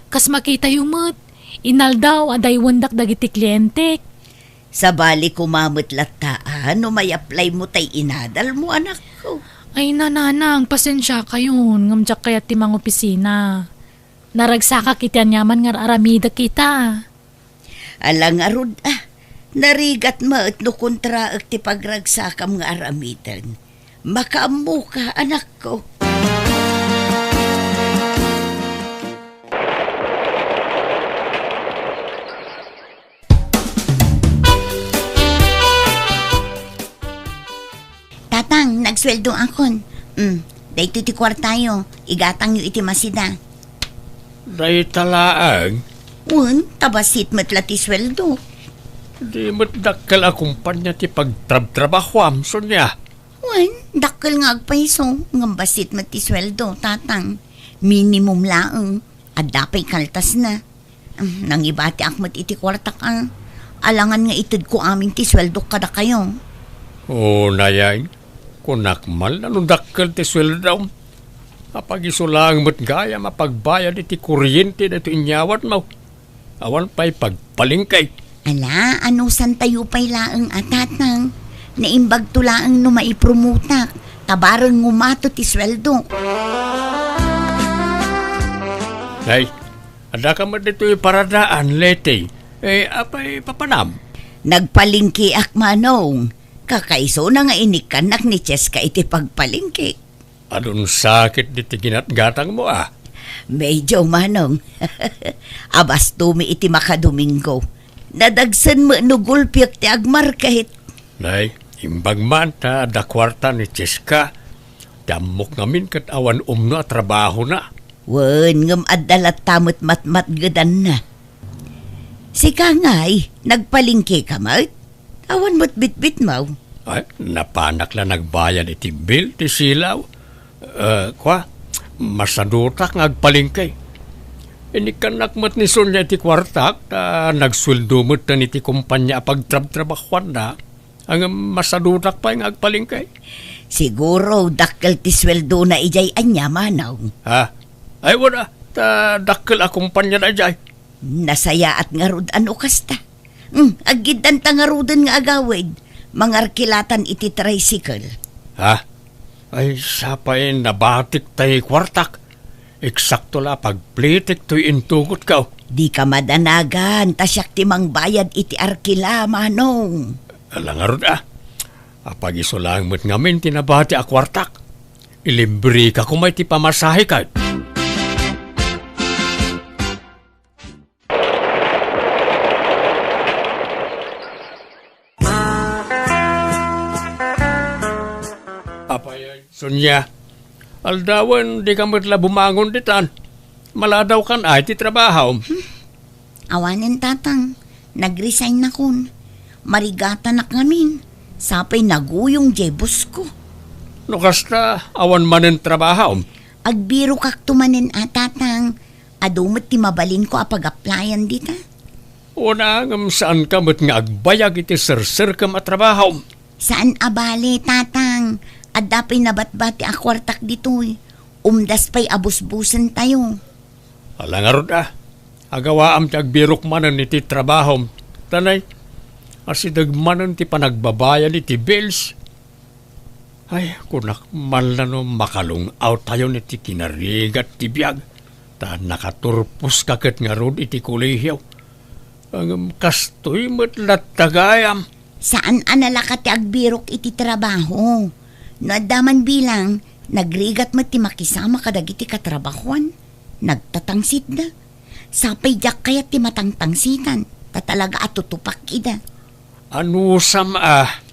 Kas makitayo met, inaldaw a daywendak dagiti klientek. Sabali koma met latta a no may-applymo tay inadalmo, anakko. Ay, nanang, pasensiakayon, ngem diak kayat ti mangopisina. Naragsakak iti aniaman nga ar-aramidek ita. Ala ngarud a, narigat met no kontraek ti pagragsakam nga aramiden. Makaammoka, anakko. Tatang, nagsueldoakon. Mm, daytoy ti kuartayo. Igatangyo iti masida. Dayta laeng? Wen, ta bassit met la ti sueldo. Di met dakkel a kumpanya ti pagtrabtrabahuam, Sonia. Wen, dakkel nga agpayso, ngem bassit met ti sueldo, Tatang. Minimum laeng. Adda pay kaltasna. Ah, nangibatiak met iti kuartak a. Alangan nga itedko amin ti sueldok kadakayo. O, nayay, kunak man la no dakkel ti sueldom. Apagiso laeng met gayam a pagbayad iti kuryente daytoy inyawatmo. Awan pay pagpalengke. Ala, anusantayo pay laeng a, Tatang. Naimbagto laeng no maipromotak, ta bareng ngumato ti sueldok. Nay, adda ka met ditoy paradaan, Leti. Eh, apay papanam? Nagpalengkeak, Manong. Kakaisuna nga inikkannak ni Cheska iti pagpalengke. Adun sakit diti ginatgatangmo, a? Medyo, Manong. Abastomi iti makadomingo. Nadagsen met no gulpiek ti agmarket. Nay, imbag man ta adda kuarta ni Cheska. Ti ammok ngamin ket awan umno a trabahona. Wen, ngem adda latta met matmatgedanna. Sika ngay, nagpalengke ka met? Awan met bitbitmo. Ay, napanak la nagbayad iti bill ti silaw. Eh, kua, masadutak nga agpalengke. Inikkannak met ni Sonia iti kuartak, ta nagsueldo metten iti kompania a pagtrabtrabahuanna. Ngem masadutak pay nga agpalengke. Siguro, dakkel ti sueldona idiay ania, Manong. Ha? Ay, wen a, ta dakkel a kompaniada idiay. Nasayaat ngarud a no kasta. Hmm, aggiddanta ngaruden nga agawid. Mangarkilatan iti tricycle. Ha? Ay, sapay nabatik tay kuartak. Eksakto la a pagplitik toy intugotko. Dika madanagan, ta siak ti mangbayad iti arkila, Manong. Ala ngarud a. Apagiso laeng met ngamin ti nabati a kuartak. Ilibreka koma iti pamasahe ket. Apay, Sonia, aldawen, dika met la bumangon ditan. Maladawkan ay ti trabahom. Hmm. Awanen, Tatang. Nag-resignakon. Marigatanak ngamin. Sapay naguyong diay bosko. No kasta, awan manen trabahom? Agbirokakto manen a, Tatang. Adu met ti mabalinko a pag-applyan dita. Wen a, ngem saanka met nga agbayag iti serserkem a trabahom? Saan a bale, Tatang. Adda pay nabatbati a kuartak ditoy. Umdas pay a busbusentayo. Ala ngarud a, agawaam ti agbirok manen iti trabahom. Ta nay, asideg manen ti panagbabayad iti bills. Ay, kunak man la no makalung-awtayon iti kinarigat ti biag, ta nakaturposka ket ngarud iti kolehio. Ngem kastoy met latta gayam. Saan a nalaka ti agbirok iti trabaho. No adda man bilang, nagrigat met ti makisama kadagiti katrabahoan. Nagtatangsitda. Sapay diak kayat ti matangtangsitan, ta talaga a tutupak ida. Anusam a?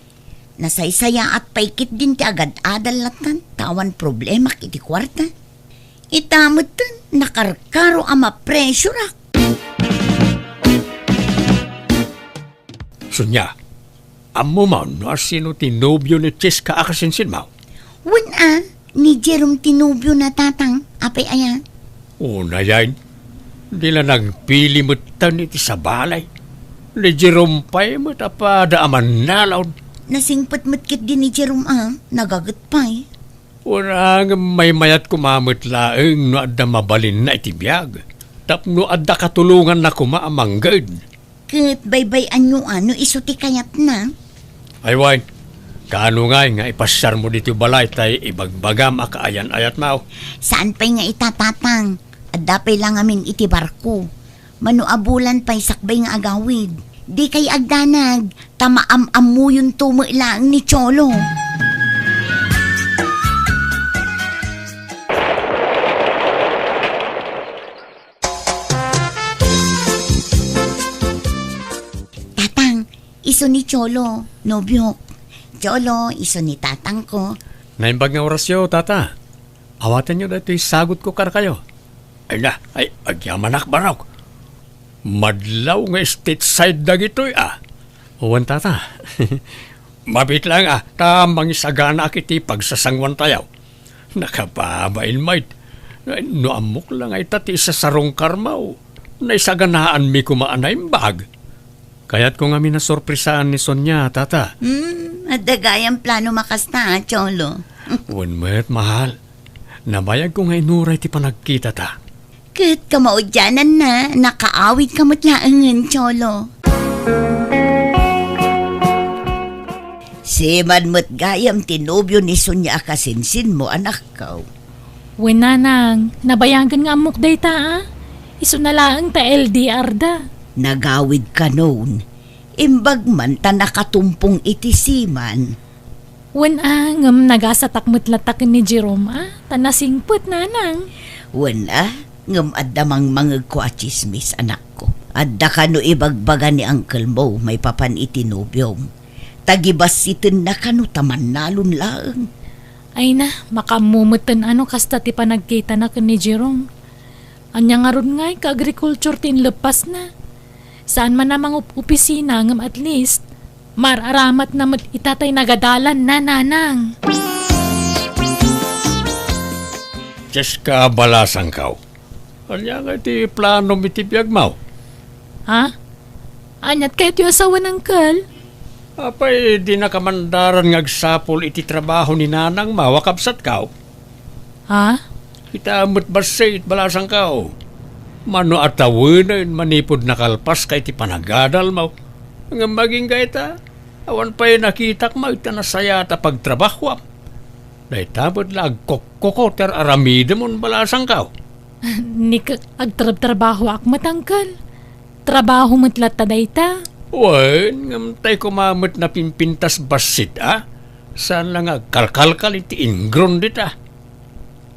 Nasaysayaat pay ketdin ti agad-adal lattan, ta awan problemak iti kuarta. Ita metten, nakarkaro a mapressureak. Sonia, ammom no asino ti nobio ni Cheska a kasinsinmo? Wen a, ni Jerome ti nobiona, Tatang. Apay aya? Unayen, di la nagpili metten iti sabali. Ni Jerome pay met a pada a mannalaon. Nasingpet met ketdi ni Jerome a, nagaget pay. Wen a, ngem maymayat koma met laeng no adda mabalinna iti biag, tapno adda katulonganna koma a mangged. Ket baybay-anyo a no isu ti kayatna? Ay wen, kaano ngay nga ipasiarmo ditoy balay tay ibagbagam a kaayan-ayatmo? Saan pay nga ita, Tatang. Adda pay la ngamin iti barko. Mano a bulan pay sakbay nga agawid. Dikay agdanag, ta maam-ammuyonto met laeng ni Cholo. Tatang, isu ni Cholo, nobiok. Cholo, isu ni tatangko. Naimbag nga orasyo, Tata. Awatenyo daytoy sagutko kadakayo. Ay na, ay, agyamanak, barok. Madlaw nga stateside dagitoy, a. Wen, Tata. Mabiit laeng, a, ta mangisaganaak iti pagsasanguantayo. Nakababain met. No ammok la nga ita ti isasarungkarmo, naisaganaanmi koma a naimbag. Kayatko ngamin a sorpresaan ni Sonia, Tata. Hmm, adda gayam planom a kasta, a, Cholo. Wen met, mahal. Nabayagko nga inuray ti panagkitata. Ket kamaudiananna, nakaawidka met laengen, Cholo. Siman met gayam ti nobio ni Sonia a kasinsinmo, anakko. Wen, nanang, nabayagen nga ammok dayta, a. Isuna laeng ta L D R da. Nagawid kanon. Imbag man ta nakatumpong iti siman. Wen a, ngem nagasatak met latta ken ni Jerome a, ta nasingpet, nanang. Wen a, ngem adda mangmangegko a tsismis, anakko. Adda kano ibagbaga ni uncle mo maipapan iti nobiom. Ta gibassitenna kano ta mannalon laeng. Ay na, makaammo metten a no kasta ti panagkitana ken ni Jerome. Ania ngarud ngay ka agriculture ti inleppasna? Saan man a mangup-opisina ngem at least, maar-aramatna met ita tay nagadalanna, nanang. Cheska, balasangko. Ania ngay ti planom iti biagmo? Ha? Aniat kayatyo a sawen, uncle? Apay, dinaka mandaran nga agsapul iti trabaho ni nanangmo a kabsatko? Ha? Kita met bassit, balasangko. Mano a tawenen manipud nakalpaska iti panagadalmo. Ngem agingga ita, awan pay nakitak met ta nasayaat a pagtrabahoam. Dayta met la agkokkokoter aramidemon, balasangko. Ni ka-, agtrabtrabahoak met, uncle. Trabaho met latta dayta. Wen, ngem tay koma met napimpintas bassit a. Saan la nga agkalkalkal iti ingron dita.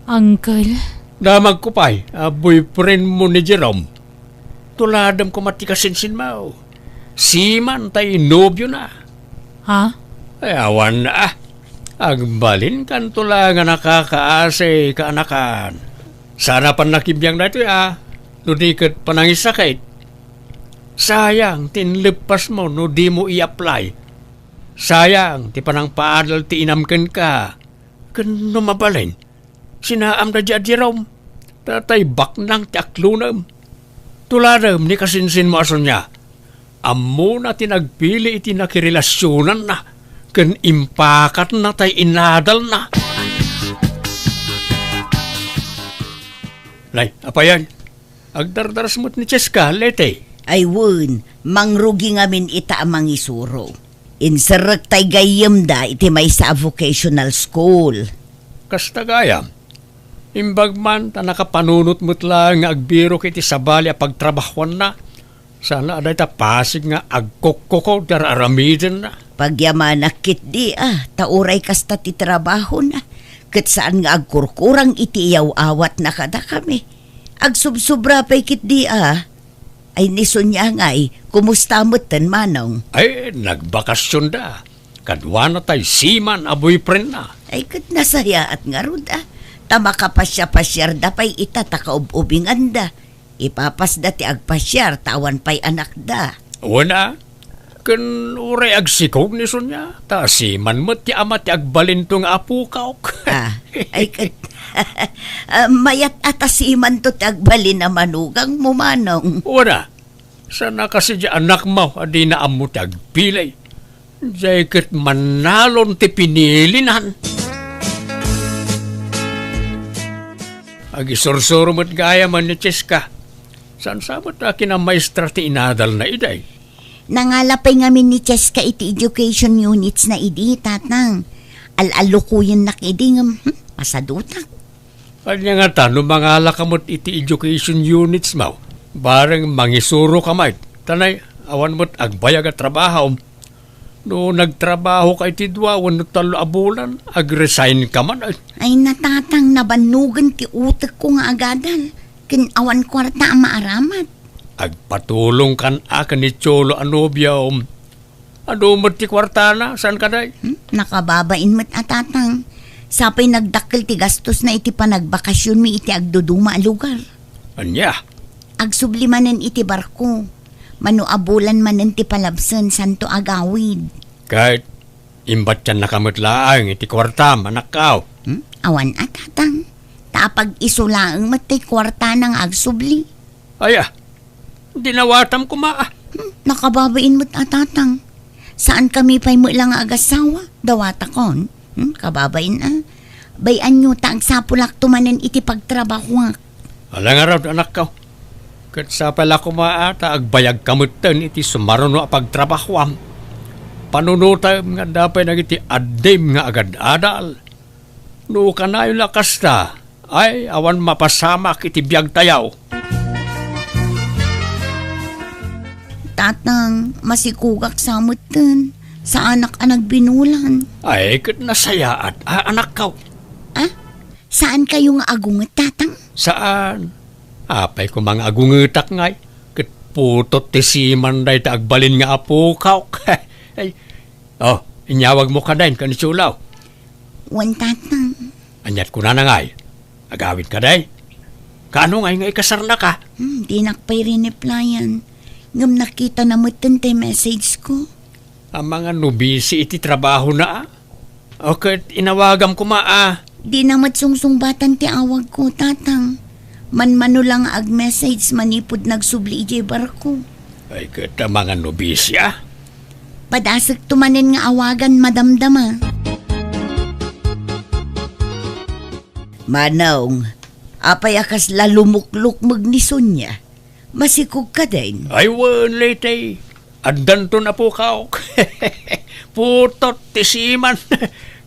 Uncle. Damagko pay a boyfriend mo ni Jerome. Tuladem koma ti kasinsinmo. Siman tay nobiona. Ha? Ay, awan a. Agbalinkanto la nga nakakaasi, kaanakan. Saan a pannakibbiang daytoy a, no di ket panangisakit. Sayang ti inleppasmo no dimo i-apply. Sayang ti panangpaadal ti inam kenka. Ken no mabalin, sinaamda diay a Jerome. Tatay baknang ti aklonem. Tuladem ni kasinsinmo a Sonia. Ammona ti nagpili iti nakirelasionanna ken impakatna tay inadalna. Nay, apayan, agdardaras met ni Cheska, Leti. Ay wen, mangrugi ngamin ita a mangisuro. Inserrek tay gayyemda iti maysa a vocational school. Kasta gayam, imbag man ta nakapanunot met laeng nga agbirok iti sabali a pagtrabahuanna, saan a dayta pasig nga agkukkuko ti ar-aramidenna. Pagyamanak ketdi a, ta uray kasta ti trabahona, ket saan nga agkurkurang iti iyaw-awatna kadakami. Agsubsobra pay ketdi a. Ay, ni Sonia ngay, kumusta metten, Manong? Ay, nagbakasionda. Kaduana tay seaman a boyfriendna. Ay, ket nasayaat ngarud a. Ta makapasiapasiarda pay ita ta kaub-ubinganda. Ipapasda ti agpasiar ta awan pay anakda. Wen a, ken uray agsikog ni Sonia, ta seaman met ti ama ti agbalinto nga apokak. Ah, ay ket, ah, mayat a ta seamanto ti agbalin a manugangmo, Manong. Wen a, saan a kasi diay anakmo a dina ammo ti agpili. Diay ket mannalon ti pinilinan. Agisursuro met gayam ni Cheska. Saan sa met a kinamaestra ti inadalna idi? Nangala pay ngamin ni Cheska iti education units na idi, Tatang. Al-allukoyennak idi ngem, hmm, masadutak. Ania ngata no mangalaka met iti education units mo? Bareng mangisuro ka met. Tanay, awan met agbayag a trabaho. No nagtrabaho ka iti dua wenno tallo a bulan, agresign ka man. Ay, natatang, nabannogen ti utekko nga agadal. Ken awan kuarta a maaramat. Agpatulong kan a ken ni Cholo a nobiom. Adu met ti kuartana, saan kadi? Hmm? Nakababain met a, Tatang. Sapay nagdakkel ti gastosna iti panagbakasionmi iti agduduma a lugar. Ania? Agsubli manen iti barko. Mano a bulan manen ti palabsen, santo agawid. Ket imbatiannaka met laeng iti kuartam, anakko. Hmm? Awan a, Tatang. Ta apag-isu laeng met ti kuartana nga agsubli. Aya, dinawatam koma a. Hmm, nakababain met a, Tatang. Saan kami pay met la nga agasawa, dawatakon. Hmm, kababain a. Bay-anyo ta agsapulakto manen iti pagtrabahoak. Ala ngarud, anakko. Ket sapay la koma a ta agbayagka metten iti sumaruno a pagtrabahoam. Panunotem nga adda pay dagiti addim nga agad-adal. No kanayon la kasta, ay, awan mapasamak iti biagtayo. Tatang, masikogak sa metten. Saanak a nagbinulan. Ay, ket nasayaat a, anakko. Ah? Saan kayo nga agunget, Tatang? Saan? Apay koma nga agungetak ngay? Ket putot ti seaman dayta agbalin nga apokak. Ay, oh, inyawagmo kadi ken ni Cholo. Wen, Tatang. Aniat kunana ngay? Agawid kadi? Kaano ngay nga ikasarnaka? Hmm, dinak pay rineplyan. Ngem nakitana metten ti message ko. Amangan no busy iti trabahona a. O ket inawagam koma a. Dina met sungsungbatan ti awagko, Tatang. Manmano la nga ag-message manipud nagsubli idiay barko. Ay, ket amangan no busy a. Padasekto manen nga awagan madamdama. Manong, apay a kasla lumuklukmeg ni Sonia? Masikog kadin? Ay, wen, Leyte. Addanton a pukawk. Putot ti seaman.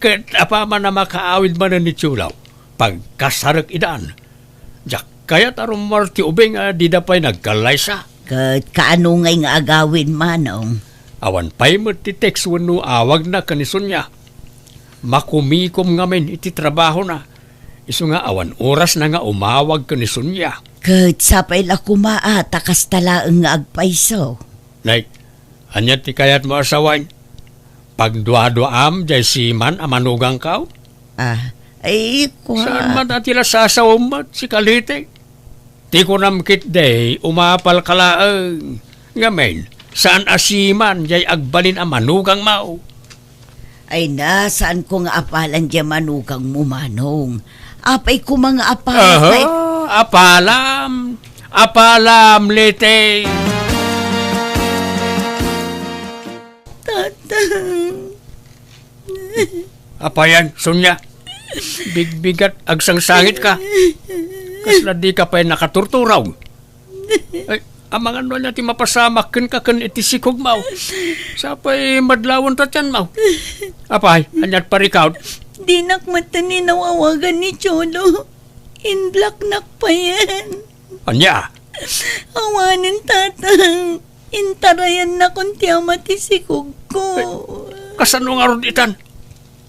Ket apaman a makaawid manen ni Cholo, pagkasarek idan. Diak kayat a rummuar ti ubing a dida pay nagkallaysa. Ket kaano ngay nga agawid, Manong? Awan pay met ti text wenno awagna ken ni Sonia. Makumikom ngamin iti trabahona. Isu nga awan orasna nga umawag ken ni Sonia. Ket sapay la koma a ta kasta laeng nga agpayso. Nay, ania ti kayatmo a sawen? Pagduaduaam diay seaman a manugangko? Ah, ay, kua. Saan man a ti la sasawem met, sika Leyte? Ti kunam ketdi, umapalka laeng. Ngamin, saan a seaman diay agbalin a manugangmo? Ay na, saanko nga apalan diay manugangmo, Manong. Apay koma nga apalan. Aha, kay apalam. Apalam, Leyte. Tatang. Apayan, Sonia. Bigbigat, agsangsangitka. Kasla dika pay nakaturturaw. Ay, Amangan no ania ti mapasamak kenka ken iti sikogmo. Sapay madlawen ta tianmo. Apay, aniat parikawt? Dinak met inawawagan ni Cholo. Inblaknak payen. Ania? Awanen, Tatang. Intarayannakon ti ama ti sikogko. Kasano ngarud itan?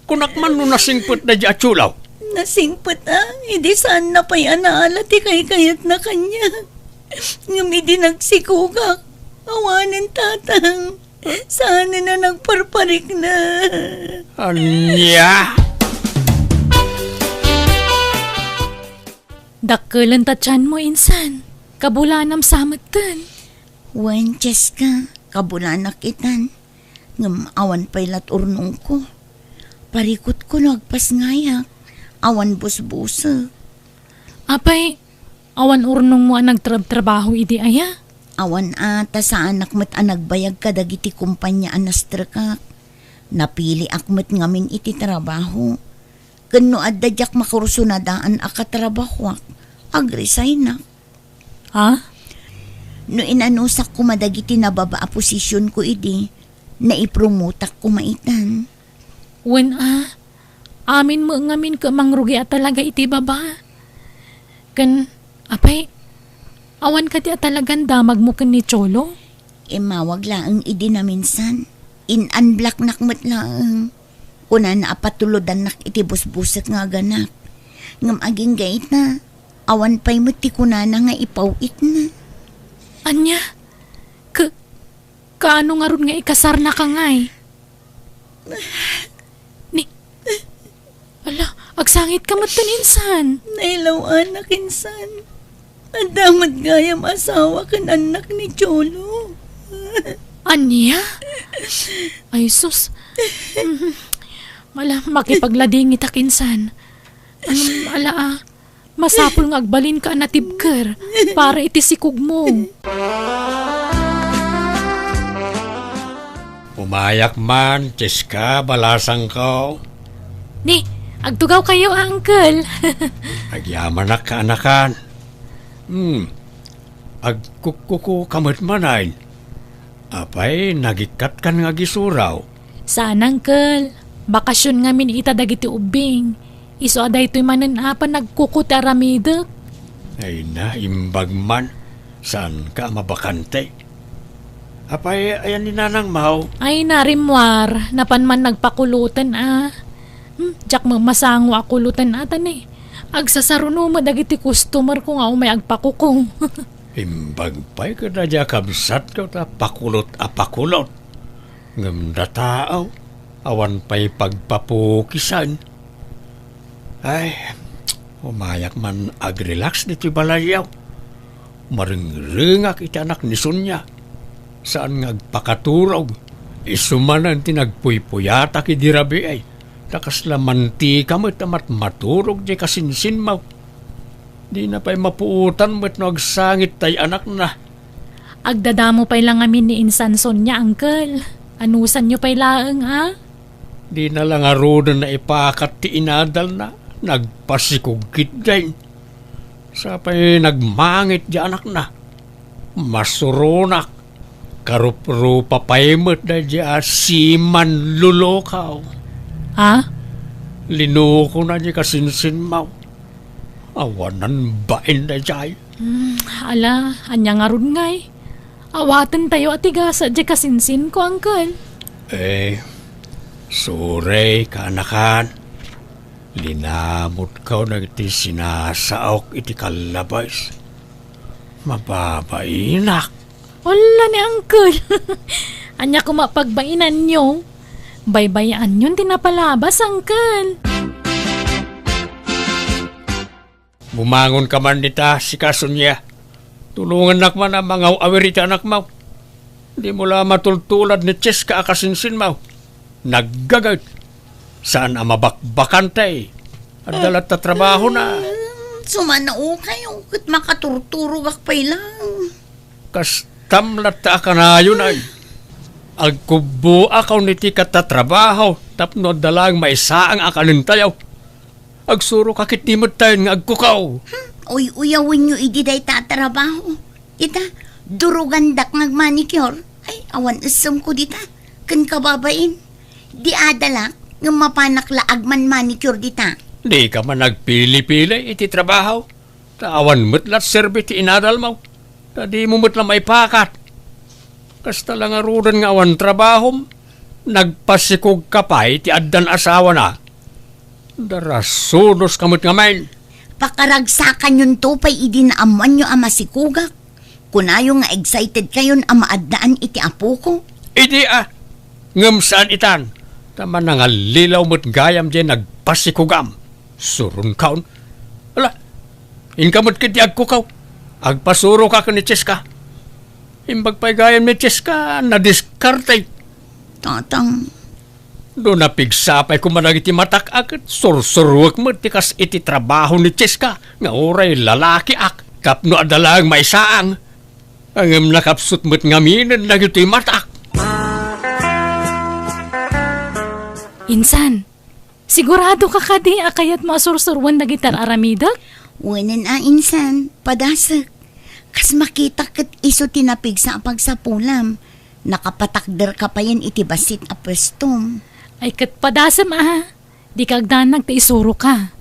Kunak man no nasingpet daydi a Cholo? Nasingpet a, idi saanna pay a naala ti kaykayatna kaniak. Ngem idi nagsikogak, awanen, Tatang. Saanen a nagparparikna. Ania? Dakkelem ta tianmo, insan. Kabulanam sa metten. Wen, Cheska, kabulanak itan. Ngem awan pay lat urnongko. Parikutko no agpasngayak. Awan busbusek. Apay, awan urnongmo a nagtrabtrabaho idi aya? Awan a, ta saanak met a nagbayag kadagiti kompania a nastrekak. Napiliak met ngamin iti trabaho. Ken no adda diak makursunadaan a katrabahoak, agresignak. Ha? No inanusak koma dagiti nababa a posisionko idi, naipromotak koma itan. Wen a, amin met ngamin ket mangrugi a talaga iti baba. Ken, apay, awan kadi a talagan damagmo ken ni Cholo? Immawag laeng idi naminsan. In-unblocknak met laeng. Kunana a patulodannak iti busbusek nga aganak. Ngem agingga ita, awan pay met ti kunana nga ipaw-itna. Ania? Ka-, kaano ngarud nga ikasarnaka ngay? Ni, ala, agsangitka metten, insan. Nailaw-anak, insan. Adda met gayam asawa ken annak ni Cholo. Ania? Ay, sus. Ala, makipagladingitak, insan. Am, ala, ah. Masapul nga agbalinka a natibker para iti sikogmo. Umayak man, Cheska, balasangko. Ni, agtugawkayo, a, uncle. Agyamanak, kaanakan. Hmm, agkukkuko ka met manen. Apay, nagikkatkan nga agisuraw? Saan, uncle. Bakasyon ngamin ita dagiti ubbing. Isu a daytoy manen a panagkuko ti aramidek. Ay na, imbag man. Saanka a mabakante? Apay, ayan ni Nanang Mau? Ay na, rimmuar. Napan man nagpakuloten a. Hmm, diak met masango a kuloten a, ta ni. Agsasaruno met dagiti customer ko nga umay agpakuko. Imbag pay kadagiti a kabsatko ta pakulot a pakulot. Ngem dataw, awan pay pagpapukisan. Ay, umayak man agrelax ditoy balayyo. Marengrengak iti anak ni Sonia. Saan nga agpakaturog. Isu manen ti nagpuypuyatak idi rabii. Ta kasla mantika met a matmaturog diay kasinsinmo. Dina pay mapuotan met no agsangit tay anakna. Agdadamo pay la ngamin ni Insan Sonia, uncle. Anusanyo pay laeng, a? Dina la ngaruden naipakat ti inadalna. Nagpasikog ketdin. Sapay nagmangit di anakna. Masuronak. Karuprupa pay met daydi a simanlulukaw. Ha? Linukona di kasinsinmo. Awanan bain daydiay. Hmm, ala, ania ngarud ngay? Awatentayo a ti gasa di kasinsinko, uncle. Eh, sorry, kaanakan. Linamutko dagiti sinasaok iti kallabes. Mababainak. Ala ni, uncle. Ania koma pagbainanyo? Baybayaanyon ti napalabas, uncle. Bumangonka man dita, sika, Sonia. Tulongannak man a mangaw-awir iti anakmo. Dimo la matultulad ni Cheska a kasinsinmo. Naggaget. Saan a mabakbakante. Adda latta trabahona. Mm, sumanaokayo ket makaturturogak pay lang. Kastam latta a kanayon ay. Agkubboak iti katatrabaho tapno adda laeng maisaang a kanentayo. Agsuroka ketdi metten nga agkukaw. Hmm, uy-uyawenyo idi dayta a trabaho. Ita, Durugandak nga agmanicure. Ay, awan essem ko dita. Ken kababain. Di adalak, ngem mapanak la agman-manicure dita. Dika man agpili-pili iti trabaho. Ta awan met la serbi ti inadalmo. Ta dimo met la maipakat. Kasta la ngaruden nga awan trabahom, nagpasikogka pay ti addan asawana. Darasudoska met ngamin. Pakaragsakanyonto pay idi naammoanyo a masikogak. Kunayo nga excited kayon a maaddaan iti apoko. Idi a, ngem saan itan, ta manangallilaw met gayam diay nagpasikogam. Suronkaon. Ala, inka met ketdi agkukaw. Agpasuroka ken ni Cheska. Imbag pay gayam ni Cheska, nadiskarte. Tatang. No napigsa pay koma dagiti matak a ket sursuruek met ti kas iti trabaho ni Cheska nga uray lalakiak tapno adda laeng maisaang. Ngem nakapsut met ngaminen dagitoy matak. Insan, siguradoka kadi a kayatmo a sursuroen dagiti ar-aramidek? Wen a, insan, padasek. Kas makitak ket isu ti napigsa a pagsapulam. Nakapatakderka payen iti bassit a puestom. Ay ket padasem a, dika agdanag ta isuroka.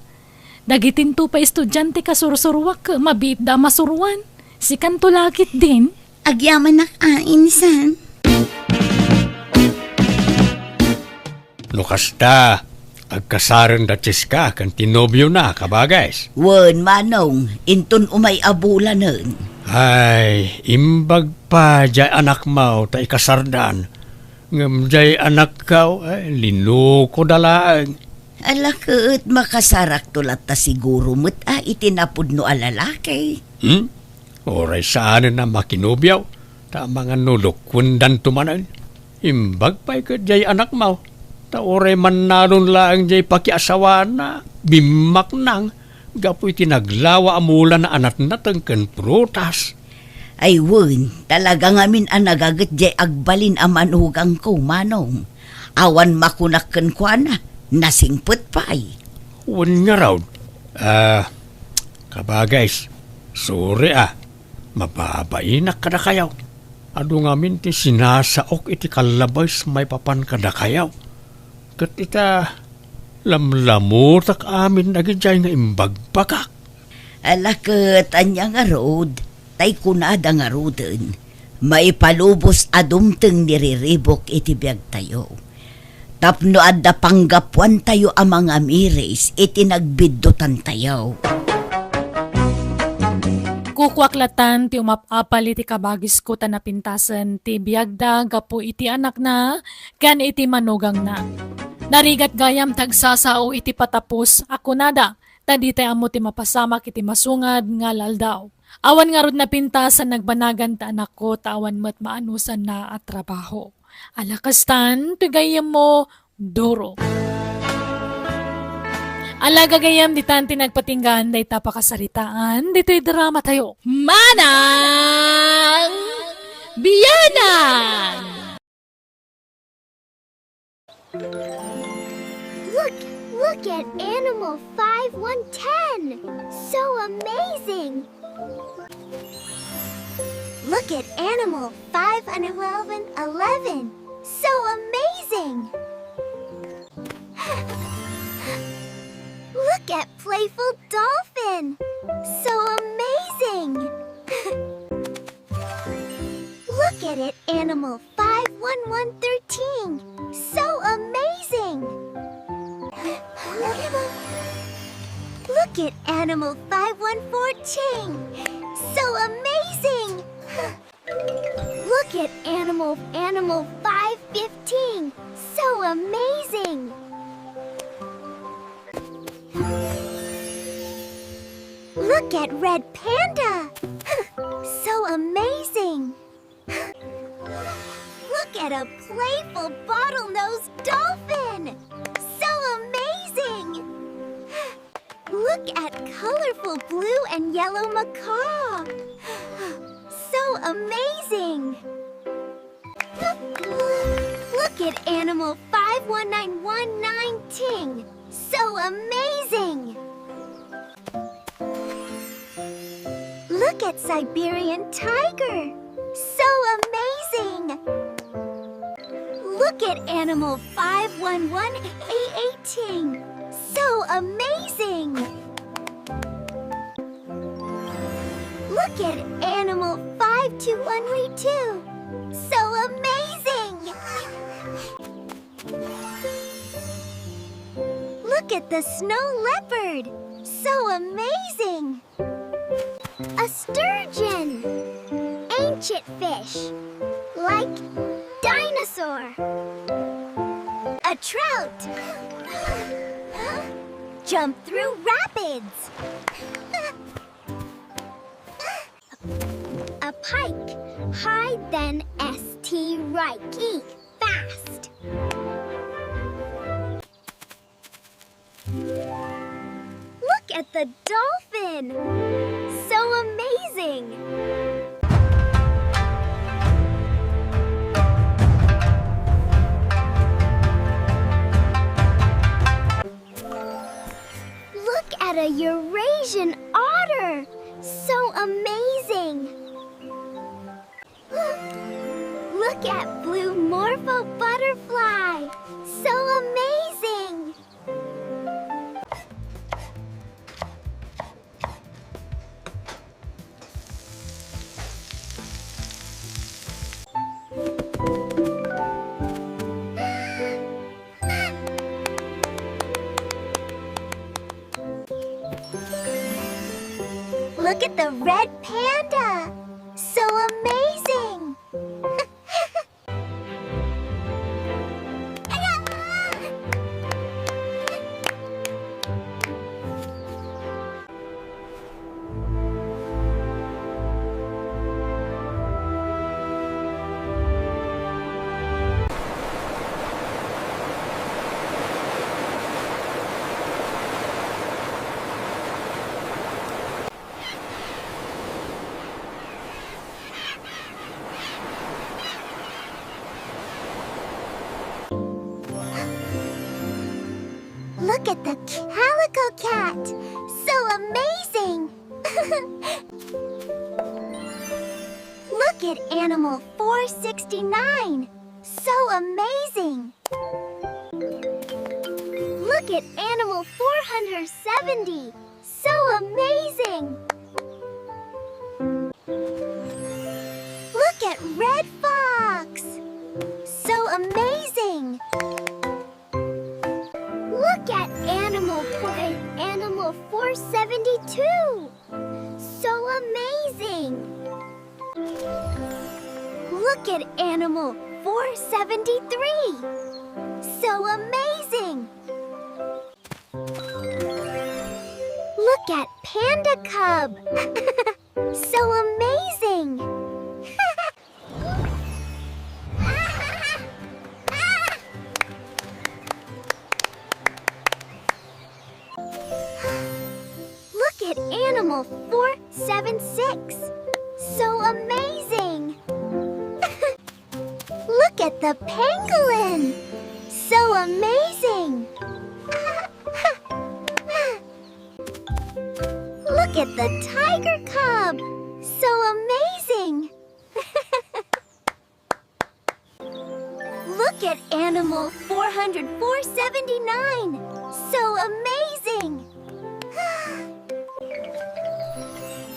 Dagitinto pay estudiante a sursuroak, mabiitda a masuroan. Sikanto la ketdin. Agyamanak a, insan. No kasta, agkasaren da Cheska ken ti nobiona, kabages. Wen, manong, inton umay a bulanen. Ay, imbag pay diay anakmo ta ikasardan. Ngem diay anakko, ay, linukoda laeng. Ala ket, makasarakto latta siguro met a iti napudno a lalaki. Hmm? Uray saanen a makinobio, ta amangan no lukwendanto manen. Imbag pay ket diay anakmo, ta uray mannalon laeng diay pakiasawana, bimmaknang, gapu iti naglawa a mulana a natnateng ken prutas. Ay wen, talaga ngamin a nagaget diay agbalin a manugangko, manong. Awan makunak kenkuana, nasingpet pay. Wen ngarud, ah, kabages, sorry a, mababainak kadakayo. Adu ngamin ti sinasaok iti kallabes maipapan kadakayo. Ket ita, lamlamutak amin dagidiay nga imbagbagak. Ala ket ania ngarud, tay kunada ngaruden, maipalubos a dumteng ni riribuk iti biagtayo. Tapno adda panggapuantayo a mangamiris iti nagbiddutantayo. Kukuak latan ti umap-apal iti kabagisko ta napintasen ti biagda gapu iti anakna ken iti manugangna. Narigat gayam ti agsasao iti patapos a kunada, ta ditay ammo ti mapasamak iti masungad nga aldaw. Awan ngarud napintas a nagbanagan ti anakko ta awan met maanusanna a trabaho. Ala kastan, ti gayyemmo, Duro. Ala gagayyem, ditan ti nagpatinggaan dayta pakasaritaan ditoy dramatayo. Manang Biyanan! Look, look at animal five one ten. So amazing. Look at animal five and eleven eleven. So amazing. Look at playful dolphin. So amazing. Look at it, animal five one one thirteen. So amazing. Look at, look at animal five one fourteen. So amazing. Look at animal, animal five fifteen. So amazing. Look at Red Panda. So amazing. Look at a playful bottlenose dolphin. So amazing. Look at colorful blue and yellow macaw. So amazing. Look at animal five one nine one nineteen. So amazing. Look at Siberian tiger. So amazing! Look at animal five one one A eighteen. So amazing! Look at animal five two one A two. So amazing! Look at the snow leopard. So amazing! A sturgeon. Ancient fish. Like dinosaur. A trout. Jump through rapids. A pike. Hide then S T rike. Fast. Look at the dolphin! So amazing! Look at a Eurasian otter! So amazing! Look at blue morpho butterfly! So amazing! Look at the red panda! So amazing! Look at the calico cat! So amazing! Look at animal four sixty-nine! So amazing! Look at animal four hundred seventy! So amazing! Look at Red Fox! So amazing! Look at animal po-, animal four seventy-two! So amazing! Look at animal four seventy-three! So amazing! Look at Panda Cub! So amazing! Look at animal four seven six! So amazing! Look at the pangolin! So amazing! Look at the tiger cub! So amazing! Look at animal four hundred four seventy-nine! So amazing!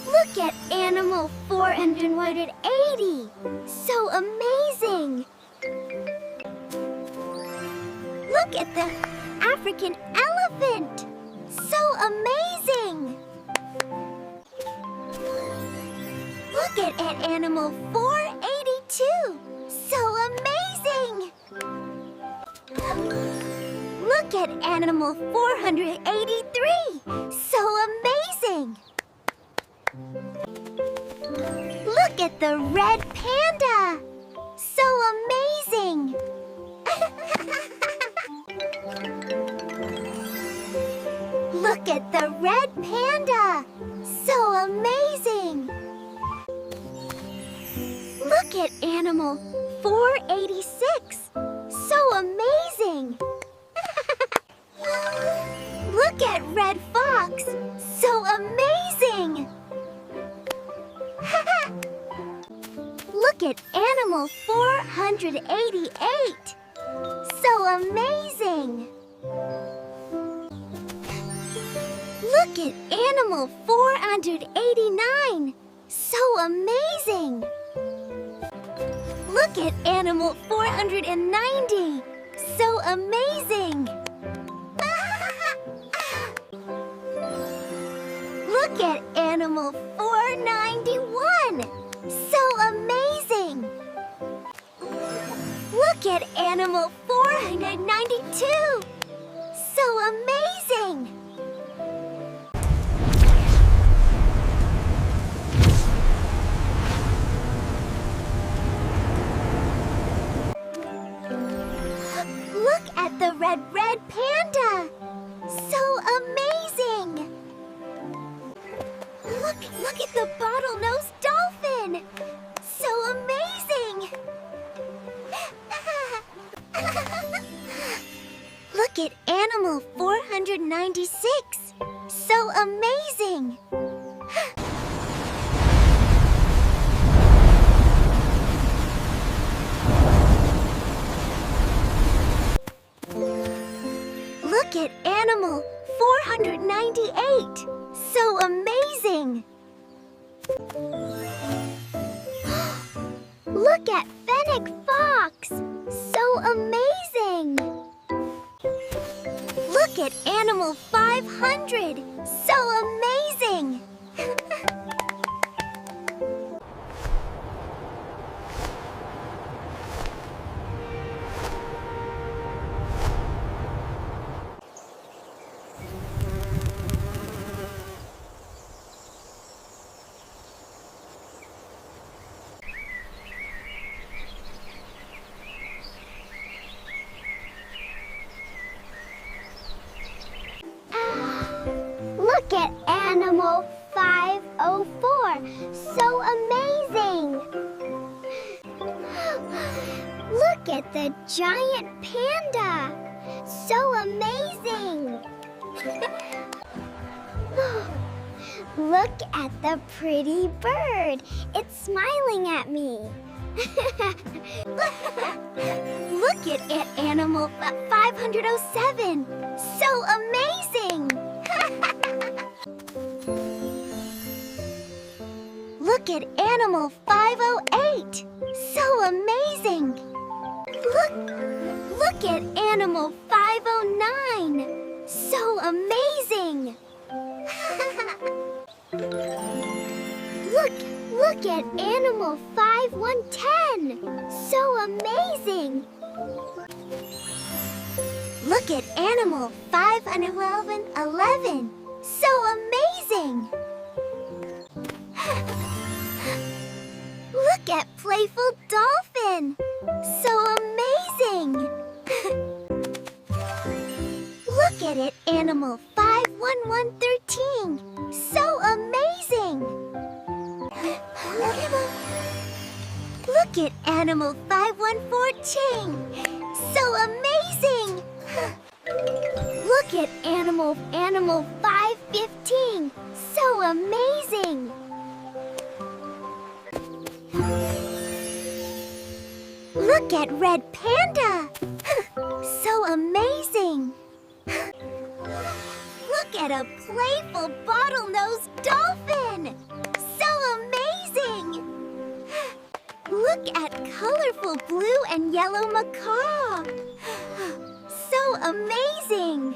Look at animal four hundred eighty! So amazing! Look at the African elephant! So amazing! Look at, at animal four eighty-two! So amazing! Look at animal four hundred eighty-three! So amazing! Look at the red panda! So amazing! Look at the red panda! So amazing! Look at animal four eighty-six! So amazing! Look at Red Fox! So amazing! At animal four hundred eighty-eight. So amazing! Look at animal four hundred eighty-nine. So amazing! Look at animal four hundred ninety. So amazing! Look at animal four ninety-one. So amazing! Look at animal four hundred ninety-two. So amazing! Look at the red, red panda. So amazing! Look, look at the bottlenose dolphin. So amazing! Look at animal four hundred ninety-six. So amazing! Look at animal four hundred ninety-eight. So amazing! Look at fennec fox. So amazing! Look at animal five hundred. So amazing! Look at animal five oh four. So amazing! Look at the giant panda. So amazing! Look at the pretty bird. It's smiling at me. Look at, at animal f- five hundred oh seven. So amazing! Look at animal five oh eight. So amazing! Look, look at animal five oh nine. So amazing! Look, look at animal five one ten. So amazing! Look at animal five and eleven eleven. So amazing! Look at playful dolphin. So amazing! Look at it, animal five one one thirteen. So amazing! Look at animal five one fourteen. So amazing! Look at animal animal five fifteen. So amazing! Look at red panda. So amazing! Look at a playful bottlenose dolphin. So amazing! Look at colorful blue and yellow macaw. So amazing!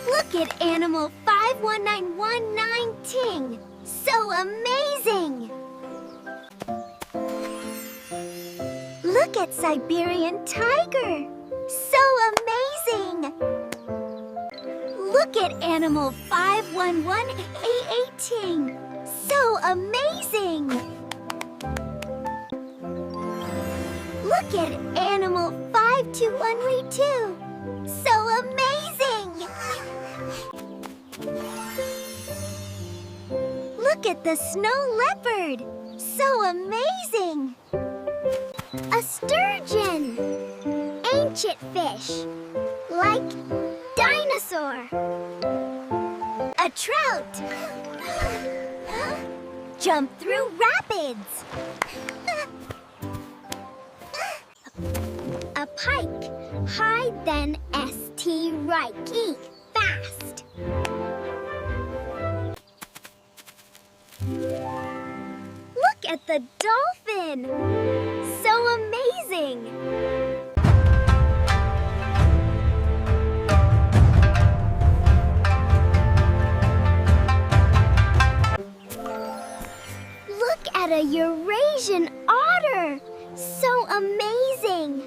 Look at animal five one nine one nineteen. So amazing! Look at Siberian tiger. So amazing! Look at animal five one one A eighteen. So amazing! Look at animal five two one three two. So amazing! Look at the snow leopard. So amazing! A sturgeon. Ancient fish. Like dinosaur. A trout. Jump through rapids. A pike, high then S T rike, fast. Look at the dolphin! So amazing! Look at a Eurasian otter! So amazing!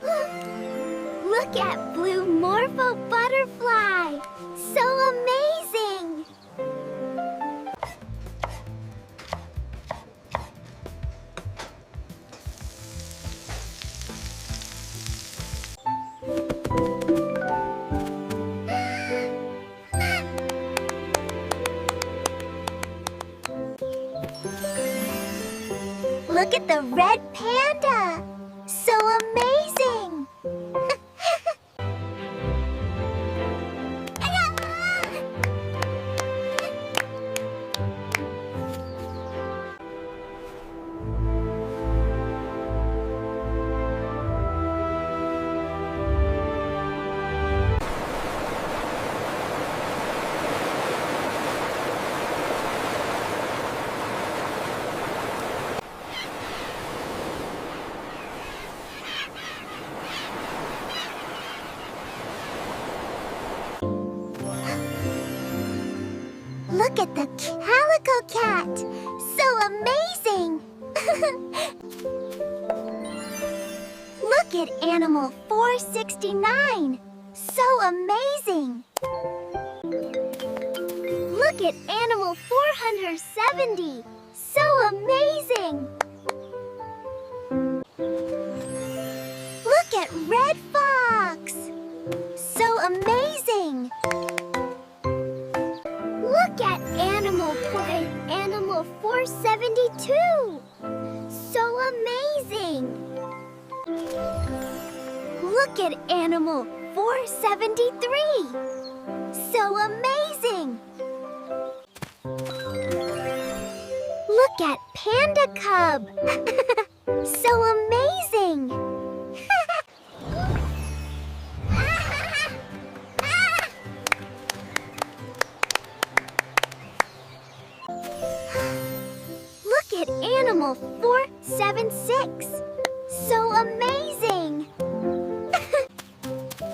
Look at blue morpho butterfly! So amazing! Look at the red panda! So amazing! Look at the calico cat! So amazing! Look at animal four sixty-nine! So amazing! Look at animal four hundred seventy! So amazing! Look at Red Fox! So amazing! Look at animal point, animal four seventy-two! So amazing! Look at animal four seventy-three! So amazing! Look at panda cub! So amazing! Look at animal four seven six. So amazing!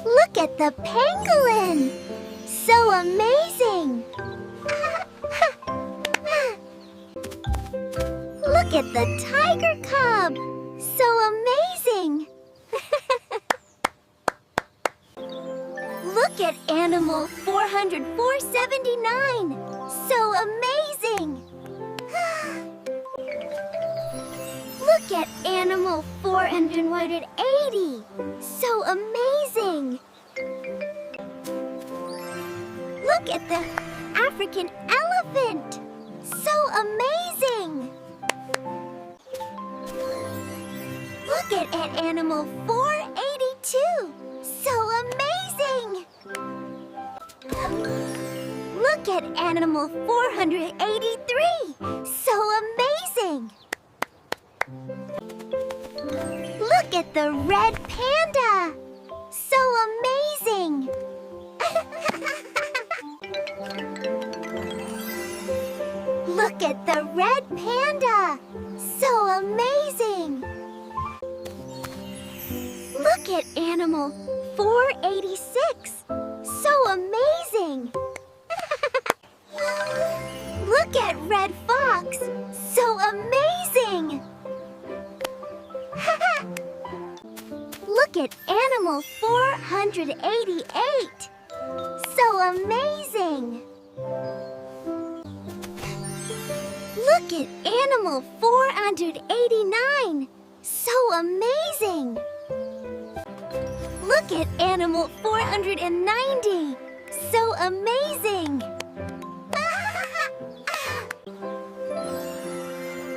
Look at the pangolin! So amazing! Look at the tiger cub! So amazing! Look at animal four hundred four seventy-nine! So amazing! Look at animal four hundred eighty! So amazing! Look at the African elephant! So amazing! Look at, at animal four eighty-two! So amazing! Look at animal four hundred eighty-three! So amazing! Look at the red panda! So amazing! Look at the red panda! So amazing! Look at animal four eighty-six! So amazing! Look at Red Fox! So amazing! Look at animal four hundred eighty-eight! So amazing! Look at animal four hundred eighty-nine! So amazing! Look at animal four hundred ninety! So amazing!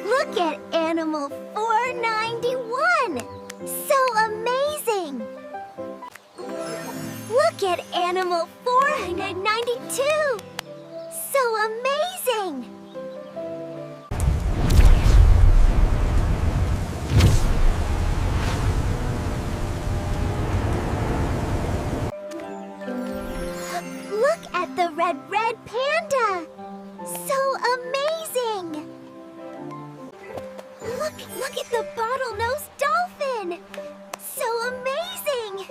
Look at animal four ninety-one! So amazing! Look at animal four hundred ninety-two! So amazing! A red panda! So amazing! Look, look at the bottlenose dolphin! So amazing!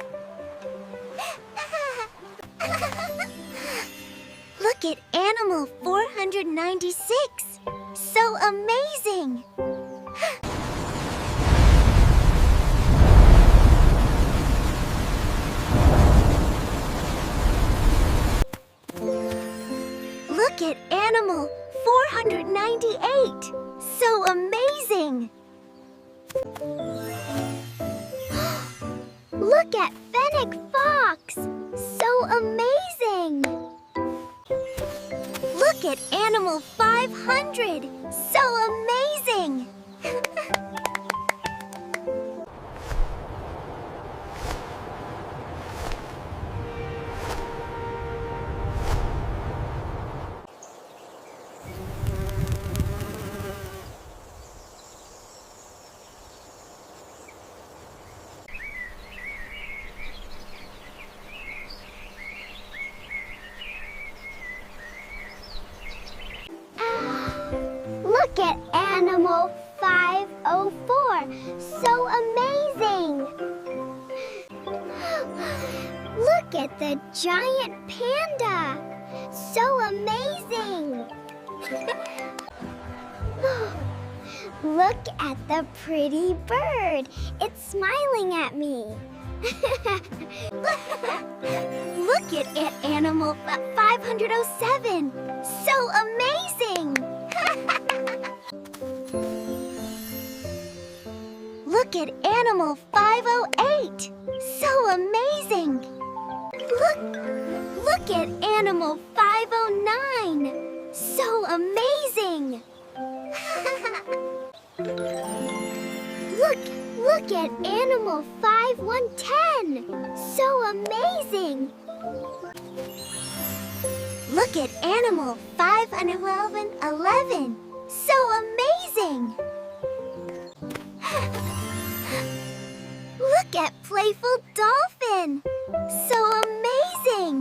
Look at animal four hundred ninety-six! So amazing! Look at animal four hundred ninety-eight! So amazing! Look at fennec fox! So amazing! Look at animal five hundred! So amazing! Look at animal five oh four. So amazing! Look at the giant panda. So amazing! Look at the pretty bird. It's smiling at me. Look at it, animal f- five hundred oh seven. So amazing! Look at animal five oh eight. So amazing! Look, look at animal five oh nine. So amazing! Look, look at animal five one ten. So amazing! Look at animal five eleven eleven. So amazing! Look at playful dolphin. So amazing!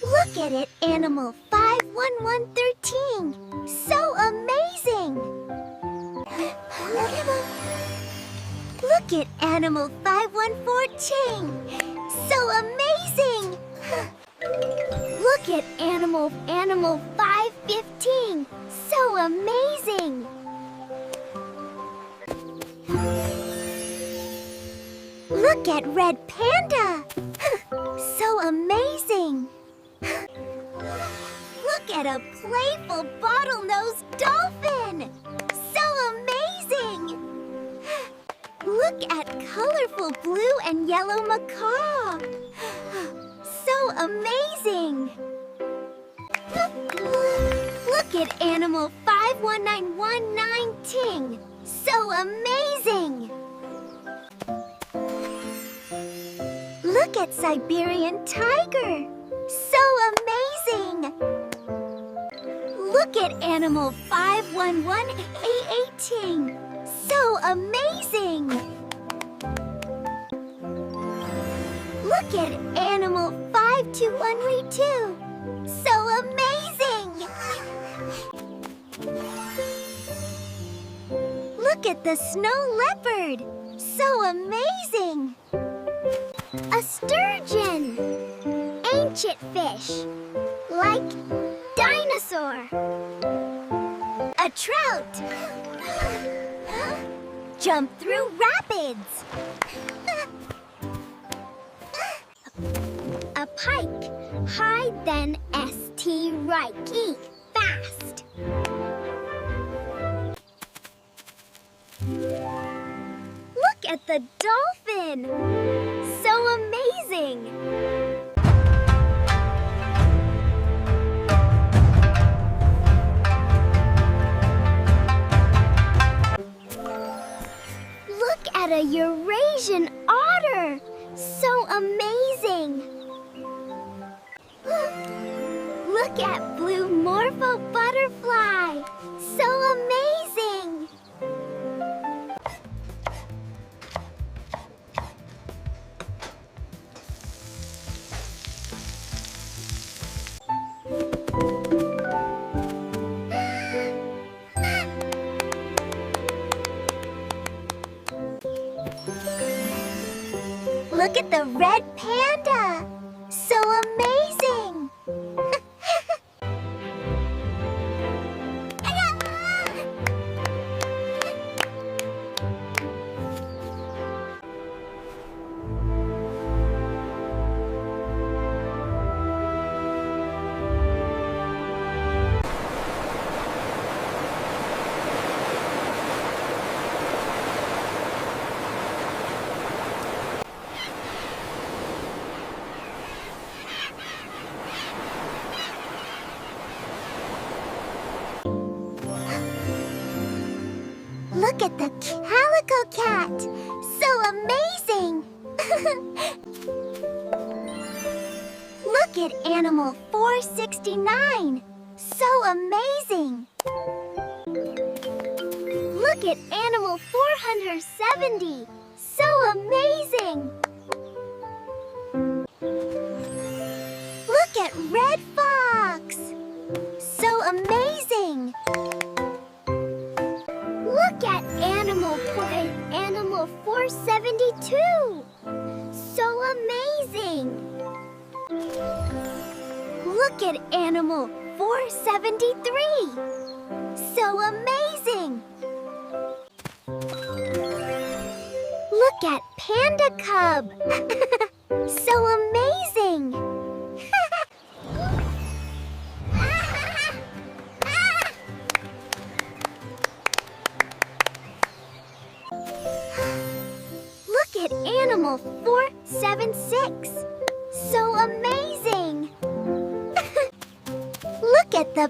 Look at it, animal five one one thirteen. So amazing! Look at animal five one fourteen. So amazing! Look at animal animal five fifteen. So amazing! Look at red panda. So amazing! Look at a playful bottlenose dolphin! So amazing! Look at colorful blue and yellow macaw! So amazing! Look at animal five one nine one nineteen! So amazing! Look at Siberian tiger! So amazing! Look at animal five one one A eighteen! So amazing! Look at animal five two one three two! So amazing! Look at the snow leopard! So amazing! A sturgeon! Ancient fish, like dinosaur. A trout! Jump through rapids! A pike! Hide then S T rike fast! Look at the dolphin! So amazing! Look at a Eurasian otter! So amazing! Look at blue morpho butterfly! So amazing! Look at the calico cat! So amazing! Look at animal four sixty-nine! So amazing! Look at animal four hundred seventy! So amazing! Look at Red Fox! So amazing! Look at animal po- animal four seventy-two! So amazing! Look at animal four seventy-three! So amazing! Look at Panda Cub! So amazing! Look at animal four seven six! So amazing! Look at the